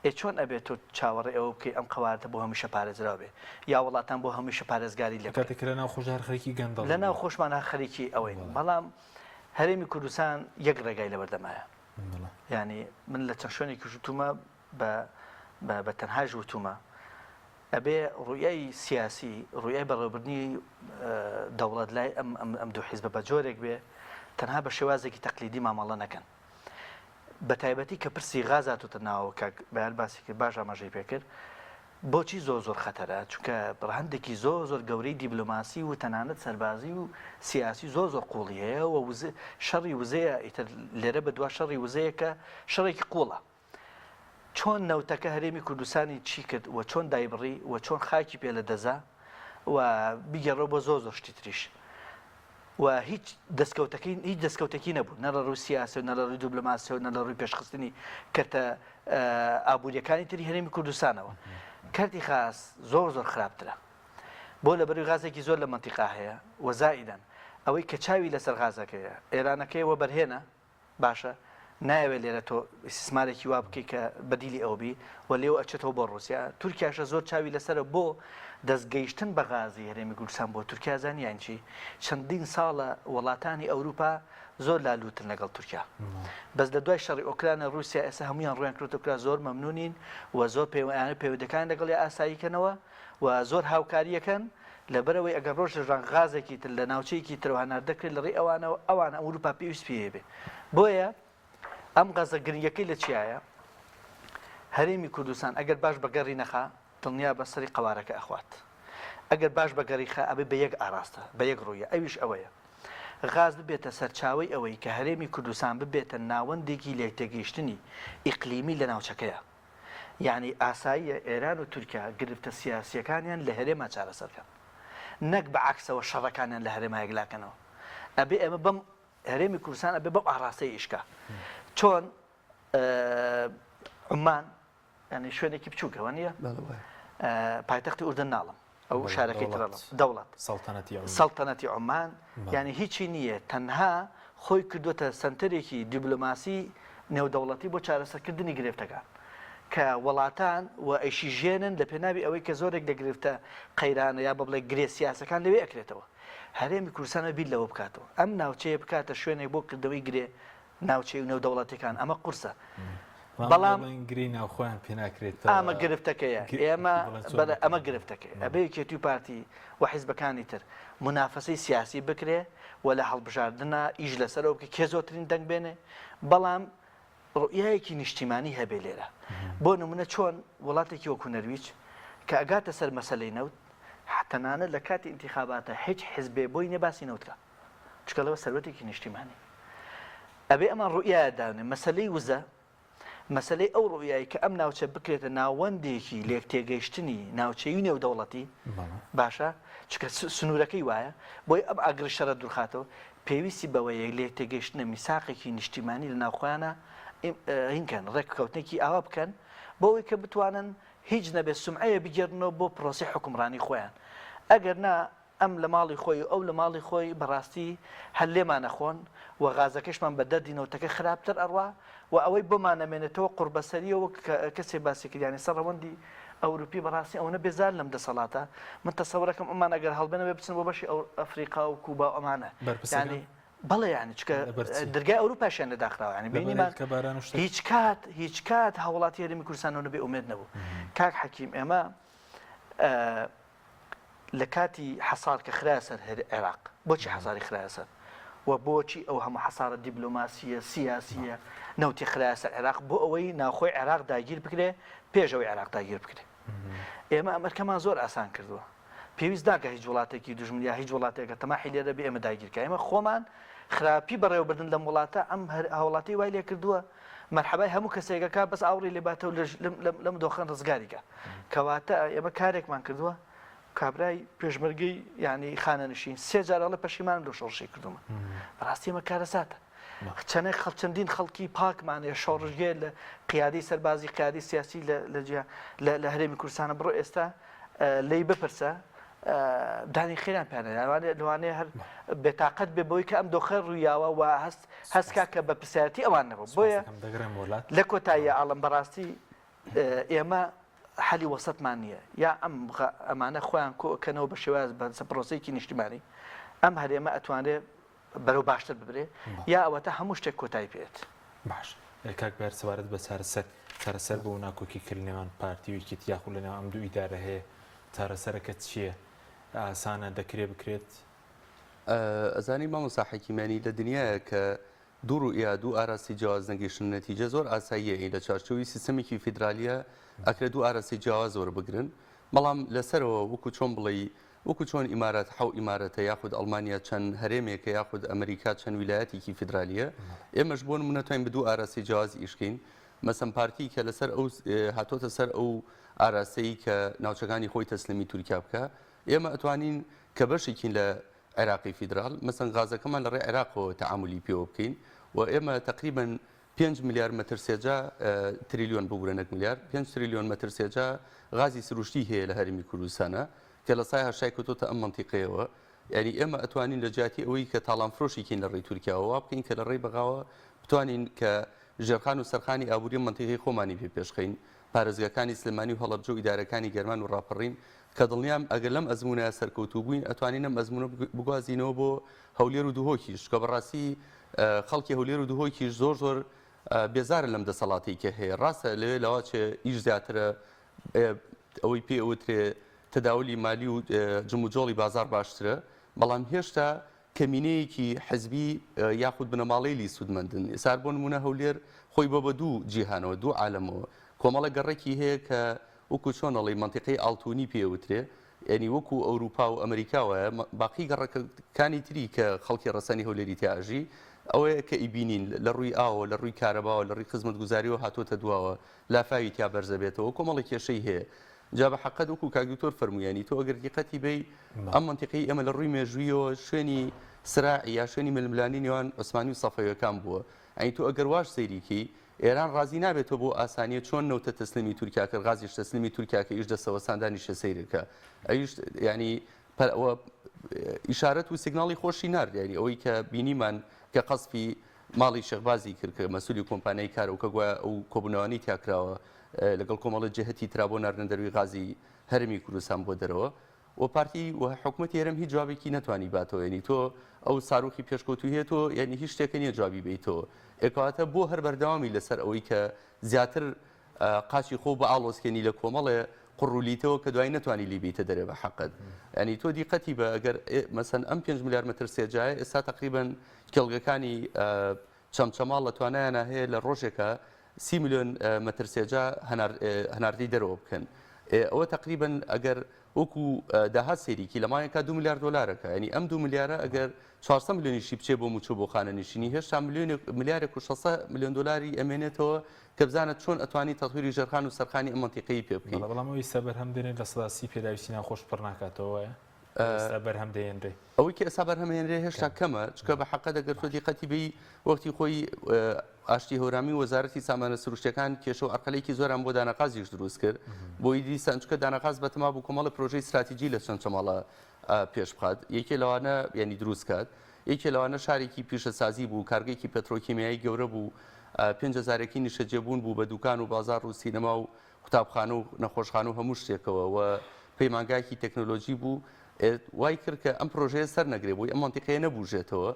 ئێ چۆن ئەبێت تۆ چاوەڕێ ئەوە بکەی ئەم قەوارەتە بۆ هەمیشە پارێزراو بێ یا وڵاتان بۆ هەمیشە پارێزگاری لێ بکەن کاتێک کە لە ناو خۆشدا هەر خەریکی گەندەڵی لە ناو خۆشمان هەر خەریکی ئەوەین بەڵام هەرێمی کوردستان یەک ڕێگای لەبەردەمایە یعنی من لە چەند شوێنێکیش وتومە بە بە بە تەنهاش وتومە ئەبێ ڕوئیای سیاسی، ڕوئیای بەڕێوەبردنی دەوڵەت لای ئەم ئەم دوو حیزبە بە جۆرێک بێ تەنها بە شێوازێکی تەقلیدی مامەڵە نەکەن. بە تایبەتی کە پرسی غاز هاتۆتە ناوەوە کاک بەیار باسی کرد باش ئاماژەی پێ کرد بۆچی زۆر زۆر خەتەرە چونکە ڕەهەندێکی زۆر زۆر گەورەی دیبلۆماسی و تەنانەت سەربازی و سیاسی زۆر زۆر قوڵی هەیە و شەڕی وزەیە ئیتر لێرە بە دوا شەڕی وزەیە کە شەڕێکی قوڵە چۆن نەوتەکە هەرێمی کوردستانی چی کرد و چۆن دایبڕی و چۆن خاکی پێ لە دەزا و بیگەڕێەوە بۆ زۆر زۆر شتی تریش و هیچ دەستکەوتەکەی هیچ دەستکەوتێکی نەبوو نە لە ڕووی سیاسی و نە لە ڕووی دیبلۆماسی و نە لە ڕووی پێشخستنی کەرتە ئابووریەکانی تری هەرێمی کوردستانەوە کەرتی خاس زۆر زۆر خراپترە بۆ لەبەروی غازێکی زۆر لە مەنتیقا هەیە و زائیدەن ئەوەی کە چاوی لەسەر غازەکەیە ئێرانەکەی وەبەرهێنە باشە نایەوێت لێرە تۆ ئیستیسمارێکی وا بکەی کە بەدیلی ئەو بی و لێوە ئەچێتەوە بۆ ڕوسیا تورکیاشە زۆر چاوی لەسەرە بۆ دەست گەیشتن بە غازی هەرێمی کوردستان بۆ تورکیا زانی یان چی چەندین ساڵە وڵاتانی ئەوروپا زۆر لالوتن لەگەڵ تورکیا بەس لە دوای شەڕی ئۆکرانە رووسیا ئێستا هەمویان ڕویان کردوتە کرا زۆر مەمنونین و زۆر پەیوەیانە پەیوەندەکان لەگەڵی ئاساییکەنەوە و زۆر هاوکاریەکەن لەبەرئەوەی ئەگەر ڕۆژ لە ژان غازێکی تر لە ناوچەیەکی ترەوە هەناردە کرێت لە ڕێی ئەوانەوە ئەوان ئەوروپا پێویست پێی بێ بۆیە ئەم غازە گرنگەکەی لە چیایە؟ هەرێمی کوردستان ئەگەر باش بەگەڕی نەخا دڵنیابە سەری قەوارەکە ئەخوات. ئەگەر باش بەگەڕی خا ئەبێ بە یەک ئاراستە، بە یەک ڕوویە ئەویش ئەوەیە غاز ببێتە سەرچاوەی ئەوەی کە هەرێمی کوردستان ببێتە ناوەندێکی لێکتێگەیشتنی ئیقلیمی لە ناوچەکەیا. یانی ئاساییە ئێران و تورکیا گرفتە سیاسییەکانیان لە هەرێما چارەسەر کەن. نەک بە عەکسەوە شەڕەکانیان لە هەرێما یەکلاکەنەوە. ئەبێ ئێمە بەم هەرێمی کوردستان ئەبێ بەم ئاڕاستەیە ئیش کا. چۆن عومان یانی شوێنێکی بچووکە وە نییە؟ پایتەختی ئوردن ناڵم ئەو شارەکەی ترڵم دەوڵەت سەڵتەنەتی عومان یانی هیچی نییە تەنها خۆی کردوتە سنتەرێکی دیبلۆماسی نێودەوڵەتی بۆ چارەسەرکردنی گرفتەکان کە وڵاتان و ئەیشی ژێنن لە پێناوی ئەوەی کە زۆرێک لە گرفتە قەیرانە یا بە بڵێ گرێ سیاسەکان لەوێ ئەکرێتەوە هەرێمی کوردستان بیر لەوە بکاتەوە ئەم ناوچەیە بکاتە شوێنێک بۆ کردنەوەی گرێ ناوچەی و نێودەوڵەتیەکان ئەمە قورسە بەڵام گرێی ناوخۆیان پێ ناکرێت ئەمە گرفتەکەیە ئێمە بەڵێ ئەمە گرفتەکەی ئەبێ یەکێتی و پارتی و حیزبەکانی تر مونافەسەی سیاسی بکرێ و لە هەڵبژاردنە ئیش لەسەرەوە بکە کێ زۆرترین دەنگ بێنێ بەڵام ڕوئیایەکی نیشتیمانی هەبێ لێرە بۆ نمونە چۆن وڵاتێکی وەکو نەرویج کە ئەگاتە سەر مەسەلەی نەوت تەنانەت لە کاتی ئینتیخاباتە هیچ حزبێ بۆی نیە باسی نەوت کا چونکە ئەڵێ سەروەتێکی نیشتیمانی ئەبێ ئەمان ڕوئیایە دانێ مەسەلەی وزە مەسەلەی ئەو ڕوئیای کە ئەم ناوچە بکرێتە ناوەندێکی لێک تێگەیشتنی ناوچەیی و نێودەوڵەتی باشە چونکە سنوورەکەی وایە بۆی ئەم ئاگری شەڕە دوورخاتەوە پێویستی بەوەیە لێک تێگەیشتنە میساقێکی نیشتیمانی لە ناوخۆیانە هینکەن ڕێککەوتنێکی ئاوا بکەن بۆ ئەوەی کە بتوانن هیچ نەبێت سومعەیە بگێڕنەوە بۆ پرۆسەی حوکمڕانی خۆیان ئەگەر نا ئەم لە ماڵی خۆی و ئەو لە ماڵی خۆی بەڕاستی هەر لێمان ئەخۆن و غازەکەشمان بە دەردی نەوتەکە خراپتر ئەڕوا و ئەوەی بۆمان ئەمێنێتەوە قوڕبەسەریە وەک کەسێ باسی کرد یانی سەر ڕەوەندی ئەوروپی بەڕاستی ئەوەنە بێزار لەم دەسەڵاتە من تەسەورەکەم ئەمان ئەگەر هەڵبێن ئەبێ بچن بۆ بەشی ئەفریقا و کوبا و ئەمانە یانی بەڵێ یانی چکە درگای ئەوروپاشیان لە داخراوە یانی بینیمان هیچ کات هیچ کات هاوڵاتی هەرێمی کوردستان ئەوەنە بێ ئومێد نەبوو کاک حەکیم ئێمە لە کاتی حەسار کە خرایە سەر عێراق، بۆچی حەساری خرایە سەر؟ و بۆچی ئەو هەموو حەسارە دیبلۆماسییە، سیاسییە، نەوتی خرایە سەر عێراق؟ بۆ ئەوەی ناوخۆی عێراق داگیر بکرێ پێش ئەوەی عێراق داگیر بکرێ. ئێمە ئەم ئەرکەمان زۆر ئاسان کردووە. پێویست ناکا هیچ وڵاتێکی دوژمن یا هیچ وڵاتێکە تەماحی لێرە بێ ئێمە داگیر کا. ئێمە خۆمان خراپی بەڕێوەبردن لەم وڵاتە ئەم هاوڵاتی وای لێ کردووە مەرحەبای هەموو کەسێک ئەکا بەس ئاوڕی لێ باتەوە لەم دۆخە ڕزگاری کا. کەواتە ئێمە کارێکمان کردووە کابرای پێشمەرگەی یعنی خانەنشین سێ جار ئەڵێ پەشیمانم لەو شۆڕشەی کردومە بەڕاستی ئەمە کارەساتە چەندێک خەڵ چەندین خەڵکی پاکمانەیە شۆڕشگێر لە قیادەی سەربازی قیادەی سیاسی لە جیا لە هەرێمی کوردستانە بڕۆ ئێستا لێی بپرسە دانی خێران پیانە لەوانەیە هەر بێتاقەت بێ بۆی کە ئەم دۆخە ڕوویاوە و هەست هەستکا کە بە پرسیارەتی ئەوان نەبوو بۆیە لە کۆتاییە ئاڵم بەڕاستی ئێمە حەلی وەسەتمان نییە یا ئەم ئەمانە خۆیان کۆ ئەکەنەوە بە شێواز بە پرۆسەیەکی نیشتیمانی ئەم هەرێمە ئەتوانرێ بەرەو باشتر ببرێ یا ئەوەتا هەموو شتێک کۆتایی پێت. باش کاک بەیار سەبارەت بە چارەسەر چارەسەر بۆ ناکۆکی کە لە نێوان پارتی و یەکێتی یاخود لە نێوان ئەم دوو ئیدارە هەیە چارەسەرەکە چییە؟ ئاسانە دەکرێ بکرێت؟ ئەزانی مامۆستا حەکیم یانی لە دنیایە کە دوو ڕوئیا، دوو ئاراستەی جیاواز نەگەیشتنە نەتیجە زۆر ئاساییە ی لە چوارچێوەی سیستەمێکی فیدرالیە ئەکرێ دوو ئاراستەی جیاواز وەربگرن بەڵام لەسەرەوە وەکو چۆن بڵێی وەکو چۆن ئیمارات حەو ئیمارەتە یاخود ئەڵمانیا چەند هەرێمێکە یاخود ئەمریکا چەند ویلایەتێکی فیدرالیە ئێمەش بۆ نمونە توانین بە دوو ئاراستەی جیاواز ئیش کەین مەسەن پارتی کە لەسەر ئەو هاتۆتە سەر ئەو ئاراستەی کە ناوچەکانی خۆی تەسلمی تورکیا بکە ئێمە ئەتوانین کە بەشێکین لە عێراقی فیدراڵ، مەسەن غازەکەمان لە ڕێی عێراقەوە تەعامولی پێوە بکەین و ئێمە تەقریبەن پێنج ملیار مەتر سێجا تریلیۆن ببورە نەک ملیار پێنج تریلیۆن مەتر سێجا غازی سروشتی هەیە لە هەرێمی کوردستانە کە لە سای هەشتای کەوتۆتە ئەم مەنتیقەیەوە یعنی ئێمە ئەتوانین لە جیاتی ئەوەی کە تاڵانفرۆشی کەین لە ڕێی تورکیاوە وا بکەین کە لە ڕێی بەغاوە بتوانین کە ژێرخان و سەرخانی ئابووری مەنتیقەی خۆمانی پێ پێشخەین پارێزگاکانی سلێمانی و هەڵەبجە و ئیدارەکانی گەرمان و ڕاپەڕین کە دڵنیام ئەگەر لەم ئەزموونە سەرکەوتوو بووین ئەتوانین ئەم ئەزموونە بگوازینەوە بۆ هەولێر و دهۆکیش چونکە بەڕاستی خەڵکی هەولێر و دهۆکیش زۆر زۆر بێزارن لەم دەسەڵاتەی کە هەیە ڕاستە لەوێ لەواچێ ئیش زیاترە ئەوەی پێ ئەوترێ تەداولی مالی و جموجۆڵی بازاڕ باشترە بەڵام هێشتا کەمینەیەکی حزبی یاخود بنەماڵەیلی سوودمەندن. ئێستا بۆ نموونە هەولێر خۆی بۆ بە دوو جیهانەوە، دوو عالەمەوە. کۆمەڵە گەڕەکی هەیە کە وەکو چۆن ئەڵێی مەنتیقەی ئاڵتونی پێ ئەوترێ یانی وەکو ئەوروپا و ئەمریکا وایە باقی گەڕەکەکانی تری کە خەڵکی ڕەسەنی هەولێری تیا ئەژی ئەوەیە کە ئیبینین لە ڕووی ئاوە لە ڕووی کارەباوە لە ڕووی خزمەتگوزاریەوە هاتۆتە دواوە لافاوی تیا بەرزەبێتەوە کۆمەڵی کێشەی هەیە جا بە حەقت وەکو کاک دکتۆر فەرمووی یانی تۆ ئەگەر دیقەتی بەی ئەم مەنتیقەی ئێمە لە ڕووی مێژوویەوە شوێنی سراعی یا شوێنی ململانی نێوان عوسمانی و سەفەویەکان بووە یانی تۆ ئەگەر واش سەیری کەی ئێران ڕازی نابێت تۆ بەو ئاسانیە چۆن نەوتە تەسلیمی تورکیا کرد غازیش تەسلیمی تورکیا کە ئیش دەستەوەستان دانیشە سەیرکە ئەویش یانی پەر ئەوە ئیشارەت و سیگناڵی خۆشی نارد یانی ئەوەی کە بینیمان کە قەسفی ماڵی شێخ بازی کرد کە مەسولی کۆمپانیای کارە و کە گوایە ئەو کۆبوونەوانەی تیا کراوە لەگەڵ کۆمەڵە جهتی ترا بۆ ناردنە دەروی غازی هەرێمی کوردستان بۆ دەرەوە و پارتی و حکومەتی هەرێم هیچ جوابێکی نەتوانی باتەوە یعنی تۆ ئەو ساروخی پێشکەوتوی هەیە تۆ یعنی هیچ شتێکە نییە جوابی بیتەوە ئێکەواتە بۆ هەر بەردەوامی لەسەر ئەوەی کە زیاتر قاچی خۆ بە ئاڵۆزکێنی لە کۆمەڵێ قوڕ و لیتەوە کە دوای نەتوانی لی بیتە دەرێ بە حەقت ینی تۆ دیقەتی بە ئەگەر مەسەن ئەم 5 ملیار متر سێجایە ئێستا تقریبن کێڵگەکانی چەمچەماڵ لە توانایانە هەیە لە ڕۆژێکە سی ملیۆن مەتر سێجا هەناردەی دەرەوە بکەن. ئەوە تقریبن ئەگەر وەکو داهات سەیریکی لە مانگێکا دو ملیار دۆلارەکە یعنی ئەم دو ملیارە ئەگەر 400 ملیۆنیشی بچێ بۆ موچە بۆ خانەنشینی هێشتا ملیۆنێک ملیارێک و 600 ملیۆن دۆلاری ئەمێنێتەوە کە بزانە چۆن ئەتوانی تەتویری ژێرخان و سەرخانی ئەم مەنتیقەی پێ بکەی. بەڵێ بەڵام ئەوەی ئیستا بەرهەم دێنێت 30% پێداویستی ناوخۆش پڕ ناکاتەوە وایە؟ ئێستا بەرهەم دەهێنرێ؟ ئەوەی کە ئێستا بەرهەم هێنرێ هێشتا کەمە چونکە بە حەقە دەگەر تۆ دیقەتی بەی وەختی خۆی ئاشتی هەورامی و وەزارەتی سامانە سروشتیەکان کێشە و عەرقەلێکی زۆران بۆ دانەقازیش دروست کرد بۆی دیسان چونکە دانەقاز بەتەما بوو کۆمەڵە پرۆژەی ستراتیجی لە چەمچەماڵە پێش بخات یەکێ لەوانە یعنی دروست کات یەکێ لەوانە شارێکی پیشەسازی بوو کارگەیەکی پێترۆکیمیایی گەورە بوو پێنج هەزارێکی نیشتەجێبوون بوو بە دوکان و بازاڕ و سینەما و قوتابخانە و نەخۆشخانە و هەموو شتێکەوە و پەیمانگایەکی تەکنۆلۆژی بوو وای کرد کە ئەم پرۆژەیە سەر نەگرێ بۆی ئەم مەنتیقەیە نەبوژێتەوە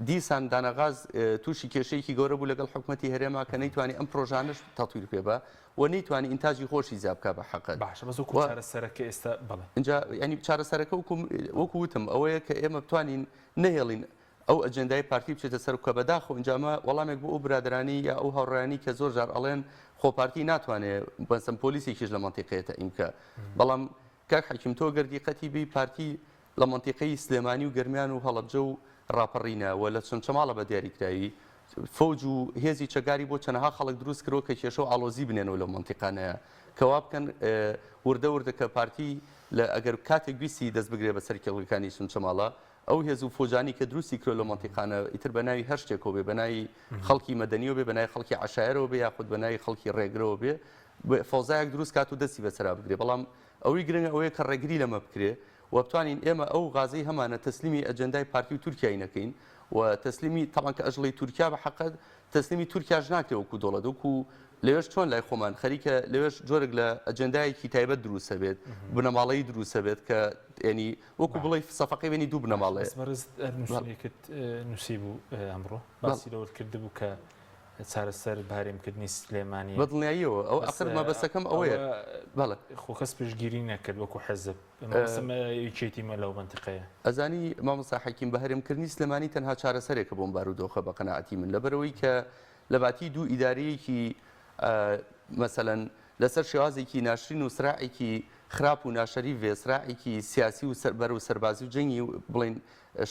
دیسان دانەغاز تووشی کێشەیەکی گەورە بوو لەگەڵ حکومەتی هەرێما کە نەیتوانی ئەم پرۆژانەش تەتویر پێ بە و نەیتوانی ئینتاجی خۆشی زیاد بکا بە حەقت. باشە بەس وەکو چارەسەرەکە ئێستا بەڵێ. ئینجا یانی چارەسەرەکە وەکو وەکو وتم ئەوەیە کە ئێمە بتوانین نەهێڵین ئەو ئەجێندای پارتی بچێتە سەر کە بەداخەوە ئینجا ئەمە وەڵامێک بۆ ئەو برادەرانی یا ئەو هاوڕێیانی کە زۆر جار ئەڵێن خۆ پارتی ناتوانێ بەسەم پۆلیسێکیش لە مەنتیقەیە تەعین بکا بەڵام کاک حەکیم تۆ گەر دیقەتی بی پارتی لە مەنتیقەی سلێمانی و گەرمیان و هەڵەبجە و ڕاپەڕینە و لە چەمچەماڵە بە دیاریکراوی فەوج و هێزی چەکداری بۆ چەنەها خەڵک دروست کردوە کە کێشە و ئاڵۆزی بنێنەوە لەو مەنتیقانەیە کە وا بکەن وردە وردە کە پارتی لە ئەگەر کاتێک ویستی دەست بگرێ بەسەر کێڵگەکانی چەمچەماڵە ئەو هێز و فەوجانەی کە دروستی کردوە لەو مەنتیقانە ئیتر بە ناوی هەر شتێکەوە بێ بە ناوی خەڵکی مەدەنیەوە بێ بە ناوی خەڵکی عەشایەرەوە بێ یاخود بە ناوی خەڵکی ڕێگرەوە بێ فەوزایەک دروست کات و دەستی بەسەرا بگرێ بەڵام ئەوەی گرنگە ئەوەیە کە ڕێگری لەمە بکرێ و بتوانین ئێمە ئەو غازەی هەمانە تەسلیمی ئەجێندای پارتی و تورکیای نەکەین و تەسلیمی تەبعەن کە ئەژڵی تورکیا بە حەقەت تەسلیمی تورکیاش ناکرێ وەکو دەوڵەت وەکو لەوێش چۆن لای خۆمان خەریکە لەوێش جۆرێک لە ئەجێندایەکی تایبەت دروستە بێت بنەماڵەیی دروستە بێت کە ینی وەکو بڵێ سەفقەی بینی دوو بنەماڵەیە. بەس بەڕێزت هەر نووسینێکت نووسی بوو ئەمڕۆ باسی لەوەت کردبوو کە چارەسەر بە هەرێمکردنی سلێمانییە. بە دڵنیاییەوە ئەو ئەخر مەبەستەکەم ئەوەیە بەڵێ. خۆ کەس پشتگیری نەکرد وەکو حزب مەبەستم یەکێتی مە لەو مەنتیقەیە. ئەزانی مامۆستا حەکیم بە هەرێمکردنی سلێمانی تەنها چارەسەرێکە بۆم بارودۆخە بە قەناعەتی من لەبەرئەوەی کە لەباتی دوو ئیدارەیەکی مەسەلەن لەسەر شێوازێکی ناشرین و سراعێکی خراپ و ناشەریف بێ سراعێکی سیاسی و بەرەو سەربازی و جەنگی بڵێین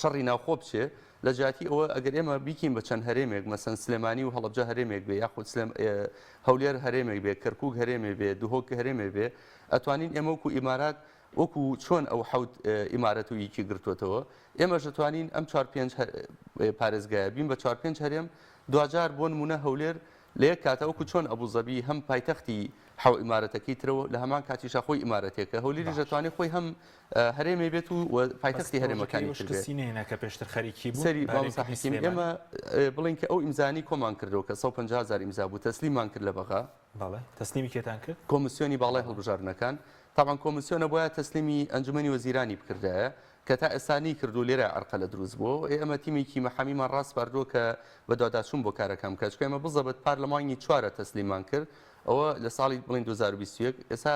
شەڕی ناوخۆ بچێ لە جیاتی ئەوە ئەگەر ئێمە بیکەین بە چەند هەرێمێک مەسەن سلێمانی و هەڵەبجە هەرێمێک بێ یاخود هەولێر هەرێمێک بێ کەرکوک هەرێمێ بێ دهۆک هەرێمێ بێ ئەتوانین ئێمە وەکو ئیمارات وەکو چۆن ئەو حەوت ئیمارەت و یەکی گرتووەتەوە ئێمەش دەتوانین ئەم چوار پێنج پارێزگایە بین بە چوار پێنج هەرێم دواجار بۆ نمونە هەولێر لە یەک کاتا وەکو چۆن ئەبوزەبی هەم پایتەختی حەو ئیمارەتەکەی ترە و لە هەمان کاتیشا خۆی ئیمارەتێکە، هەولێریش باشە. دەتوانێ خۆی هەم هەرێمێ بێت و و بەس پایتەختی پرۆژەکەی هەرێمەکانی ئێوەش تر بێ. شکستی نەهێنا کە پێشتر خەریکی بوون سەری بە مامۆستا هەرێمکردنی حەکیم سلێمانی. ئێمە بڵێین کە ئەو ئیمزانەی کۆمان کردەوە کە 150 هەزار ئیمزا بوو تەسلیممان کرد لە بەغا. بەڵێ تەسلیمی کێتان کرد؟ کۆمیسیۆنی باڵای هەڵبژاردنەکان. تەبعەن کۆمیسیۆن ئەبوایە تەسلیمی ئەنجومەنی وەزیرانی بکردایە کە تا ئێستا نەیکردووە لێرە عەرقەلە دروست بووە و ئێمە تیمێکی مەحامیمان ڕاسپاردووە کە بەدواداچوون بۆ کارەکان بکات چونکە ئێمە بزەبت پار لە مانگی چوارە تەسلیممان کرد ئەوە لە ساڵی بڵێین 2021 ئێستا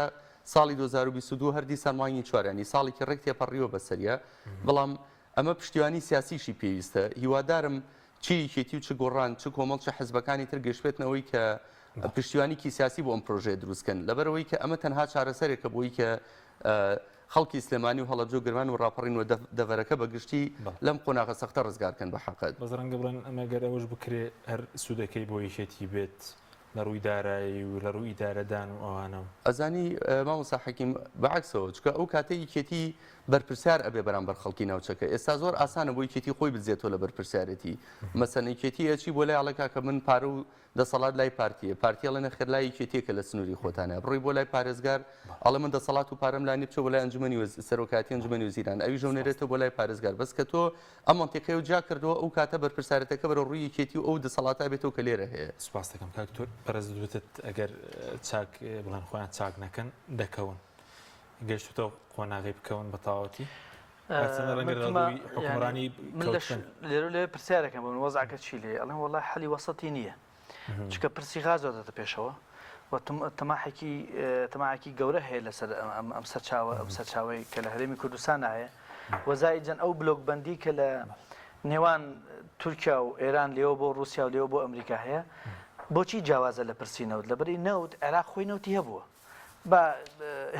ساڵی 2022 هەر دیسان مانگی چوار ینی ساڵێکی ڕێک تێپەڕیوە بەسەریا بەڵام ئەمە پشتیوانی سیاسیشی پێویستە هیوادارم چ یەکێتی و چ گۆڕان چ کۆمەڵ چ حزبەکانی تر گەشتبێتنەوەی کە. پشتیوانیکی سیاسی بۆ ئەم پرۆژەیە دروست کەن لەبەرئەوەی کە ئەمە تەنها چارەسەرێکە بۆی کە خەڵکی سلێمانی و هەڵەبجە و گەرمیان و ڕاپەڕین و دەڤەرەکە بە گشتی لەم قۆناغە سەختە ڕزگار کەن بە حەقت. بەس ڕەنگە بڵێن ئەمە گەر ئەوەش بکرێ هەر سوودەکەی بۆ یەکێتی بێت لە ڕووی دارایی و لە ڕووی ئیدارەدان و ئەوانە و. ئەزانی مامۆستا حەکیم بە عەکسەوە چونکە ئەو کاتەی یەکێتی بەرپرسیار ئەبێ بەرامبەر خەڵکی ناوچەکە ئێستا زۆر ئاسانە بۆ یەکێتی خۆی بدزێتەوە لە بەرپرسیارێتی مەسەن یەکێتی ئەچی بۆ لای ئەڵێ کاکە من پارە و دەسەڵات لای پارتیە، پارتی ئەڵێ نەخێر لای یەکێتیە کە لە سنوری خۆتانە، بڕۆی بۆ لای پارێزگار ئەڵێ من دەسەڵات و پارەم لا نیە بچۆ بۆ لای ئەنجومەنی وەز سەرۆکایەتی ئەنجومەنی وەزیران ئەویش ئەو نێرێتەوە بۆ لای پارێزگار بەس کە تۆ ئەم مەنتیقەیەو جیا کردەوە ئەو کاتە بەرپرسارێتەکە بەرەو ڕووی یەکێتی و ئەو دەسەڵاتە ئەبێتەوە کە لێرە هەیە. سوپاست دەکەم کاک دکتۆر بەڕێزت وتت ئەگەر چاک بڵێن خۆیان چاک نەکەن دەکەون گەیشتوتە قۆناغی بکەون بە تەواوەتی؟ هەرچەندە ڕەنگە لە ڕووی حوکمڕانی کەوتن. لێرە لەوێ پرسیارەکەم بۆ من وەزعەکە چی لێ ئەڵێن وەڵا حەلی وەسەتی نییە چونکە پرسی غاز دەداتە پێشەوە و تەماحێکی تەماعێکی گەورە هەیە لەسەر ئەم سەرچاوە ئەم سەرچاوەی کە لە هەرێمی کوردستان هەیە وەزای جەن ئەو بلۆک بەندی کە لە نێوان تورکیا و ئێران لێوە بۆ رووسیا و لێوە بۆ ئەمریکا هەیە بۆچی جیاوازە لە پرسی نەوت لەبەری نەوت عێراق خۆی نەوتی هەبووە با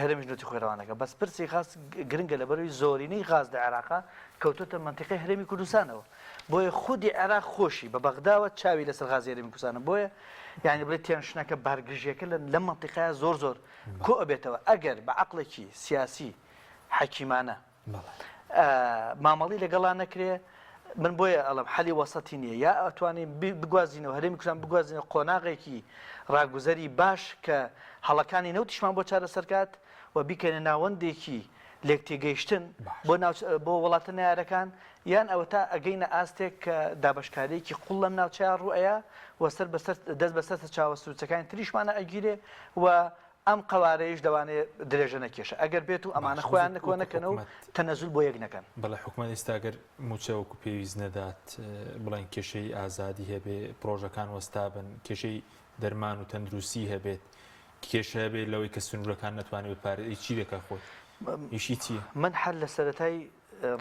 هەرێمیش نەوتی خۆی ڕەوانەکە بەس پرسی غاز گرنگە لەبەرەوەی زۆرینەی غاز لە عێراقا کەوتۆتە مەنتیقەی هەرێمی کوردستانەوە بۆیە خودی عێراق خۆشی بە بەغداوە چاوی لەسەر غازی هەرێمی کوردستانە بۆیە یعنی بڵێ tension ەکە بارگرژیەکە لە مەنتیقەیە زۆر زۆر کۆ ئەبێتەوە ئەگەر بە عەقڵێکی سیاسی حەکیمانە مامەڵی لەگەڵا نەکرێ من بۆیە ئەڵم حەلی وەسەتی نییە یا ئەتوانین بگوازینەوە هەرێمی کوردستان بگوازینەوە قۆناغێکی ڕاگوزەری باش کە هەڵەکانی نەوتیشمان بۆ چارەسەرکات و بیکەنە ناوەندێکی لێکتێگەیشتن بۆ بۆ وڵاتە نارەکان یان ئەوە تا ئەگەینە ئاستێک کە دابشکاریەکی قوڵ لەم ناوچەیە ڕوئەیە و سەر بەسەر دەست بەسەر چاوە سروچەکانی تریشمانە ئەگیرێ و ئەم قەوارەیش لەوانەیە درێژە نەکێشە ئەگەر بێت و ئەمانە باشە خۆیان وەک نکۆ وەکو نەکەن و حکومەت تەنەزول بۆ یەک نەکەن. بەڵێ حکومەت ئێستا گەر مووچە وەکو پێویست نەدات بڵێن کێشەی ئازادی هەبێ پڕۆژەکان وەستابن کێشەی دەرمان و تەندروستی هەبێت کێشە هەبێت لەوەی کە سنوورەکان نەتوانێت بپارێزێت ئەی چی دەکات خۆی ئیشی چییە؟ من هەر لە سەرەتای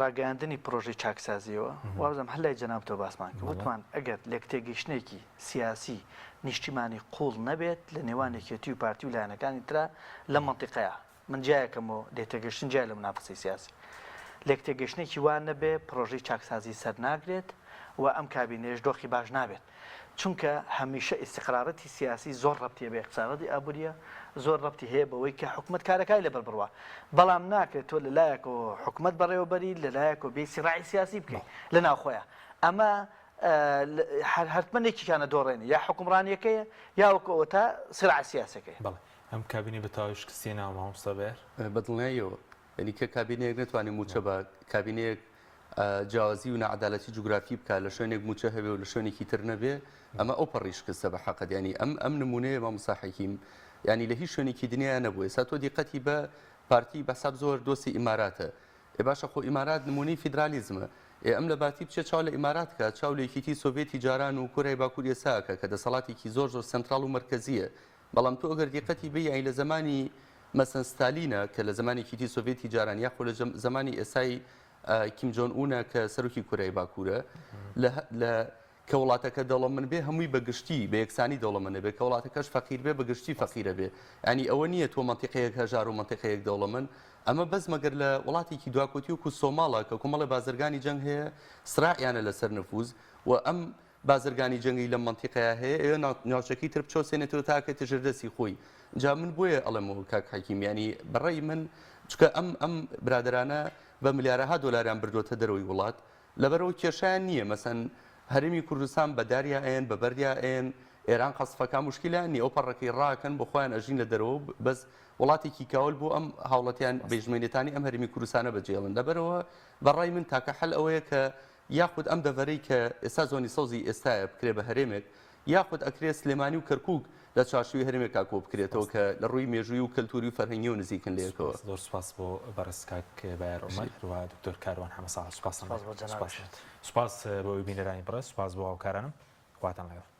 ڕاگەیاندنی پڕۆژەی چاکسازییەوە، وابزانم هەر لای جەنابتەوە باسمان کرد، وتمان ئەگەر لێکتێگەیشتنێکی سیاسی نیشتیمانی قووڵ نەبێت لە نێوان یەکێتی و پارتی و لایەنەکانی ترا لەم مەنتیقەیا، من جیایەکەمەوە، لێکتێگەیشتن جیایە لە مونافەسەی سیاسی، لێکتێگەیشتنێکی وا نەبێ پڕۆژەی چاکسازی سەرناگرێت و ئەم کابینەیەش دۆخی باش نابێت. چونکە هەمیشە ئیستیقرارەتی سیاسی زۆر ڕەبتی هەیە بە ئیقتسادی ئابووریە، زۆر ڕەبتی هەیە بەوەی کە حکومەت کارەکای لەبەر بڕوا. بەڵام ناکرێت تۆ لە لایەکەوە حکومەت بەڕێوەبەری، لە لایەکەوە بێی سیڕاعی سیاسی بکەی لە ناوخۆیا. ئەمە هەر هەرتمەن یەکێکیان ئەدۆڕێنێ، یا حوکمڕانییەکەیە یا وەکو ئەوەتا سیڕاعە سیاسیەکەیە. بەڵێ ئەم کابینەی بە تەواوی شکستی هێناوە مامۆستا بەیار؟ بە دڵنیاییەوە. یانی کە کابینەیەک نەتوانێ مووچە بە کابینەیەک جیاوازی و ناعەدالەتی جوگرافی بکا لە شوێنێک مووچە هەبێ و لە شوێنێکی تر نەبێ ئەمە ئەو پەڕی شکستە بە حەقت یانی ئەم ئەم نمونەیە مامۆستا حەکیم یانی لە هیچ شوێنێکی دنیا نەبوو ئێستا تۆ دیقەتی بە پارتی بە حساب زۆر دۆستی ئیماراتە ئێ باشە خۆ ئیمارات نمونەی فیدرالیزمە ئێ ئەم لە باتی بچێ چاو لە ئیمارات کە چاو لە یەکێتی سۆڤێتی جاران و کۆریای باکوور ئێستا کە کە دەسەڵاتێکی زۆر زۆر سەنتراڵ و مەرکەزییە بەڵام تۆ ئەگەر دیقەتی بەی یانی لە زەمانی مەسەن ستالینە کە لە زەمانی یەکێتی سۆڤێتی جاران یاخۆ لە زەمانی ئێستای کیم جۆن ئونە کە سەرۆکی کۆریای باکوورە لە لە کە وڵاتەکە دەوڵەمەند بێ هەمووی بە گشتی بە یەکسانی دەوڵەمەندە بێ کە وڵاتەکەش فەقیر بێ بە گشتی فەقیرە بێ ینی ئەوە نییە تۆ مەنتیقەیەک هەژار و مەنتیقەیەک دەوڵەمەند ئەمە بەس مەگەر لە وڵاتێکی دواکەوتووی وەکو سۆماڵە کە کۆمەڵی بازرگانی جەنگ هەیە سراعیانە لەسەر نفوز و ئەم بازرگانی جەنگی لەم مەنتیقەیە هەیە ئەوێ ناوچەکەی تر بچەوسێنێتەوە تا ئەکەێتە ژێر دەستی خۆی جا من بۆیە ئەڵێمەوە کاک حەکیم یانی بەڕەی من چونکە ئەم ئەم برادەرانە بە ملیارەها دۆلاریان بردووەتە دەرەوەی وڵات لەبەرەوە کێشیان نییە مەسەن هەرێمی کوردستان بە داریا ئەیەن بە بەردیا ئەیەن ئێران قەسفەکە مشکلیان نییە ئەو پەڕەکەی ڕاکەن بۆ خۆیان ئەژین لە دەرەوە بەس وڵاتێکی کاول بۆ ئەم هاوڵەتیان بێژمێنێتانی ئەم هەرێمی کوردستانە بەجێڵن لەبەرەوە بەڕای من تاکە حەل ئەوەیە کە یاخود ئەم دەڤەرەی کە ئێستا زۆنی سەوزی ئێستایە بکرێ بە هەرێمێک، یاخود ئەکرێ سلێمانی و کەرکووک لە چوارچێوەی هەرێمێکا کۆ بکرێتەوە کە لە ڕووی مێژوویی و کەلتووری و فەرهەنگییەوە نزیکن لە یەکەوە. سوپاس، زۆر سوپاس بۆ بەڕێز کاک بایەر عومەر، هەروەها دکتۆر کاروان حەمە ساڵح، سوپاستان سوپاس بۆ دەکەم. سوپاس. جەنابیشت. سوپاس بۆ بینەرانی بەڕێز، سوپاس بۆ هاوکارانم. خواتان لەگەڵ.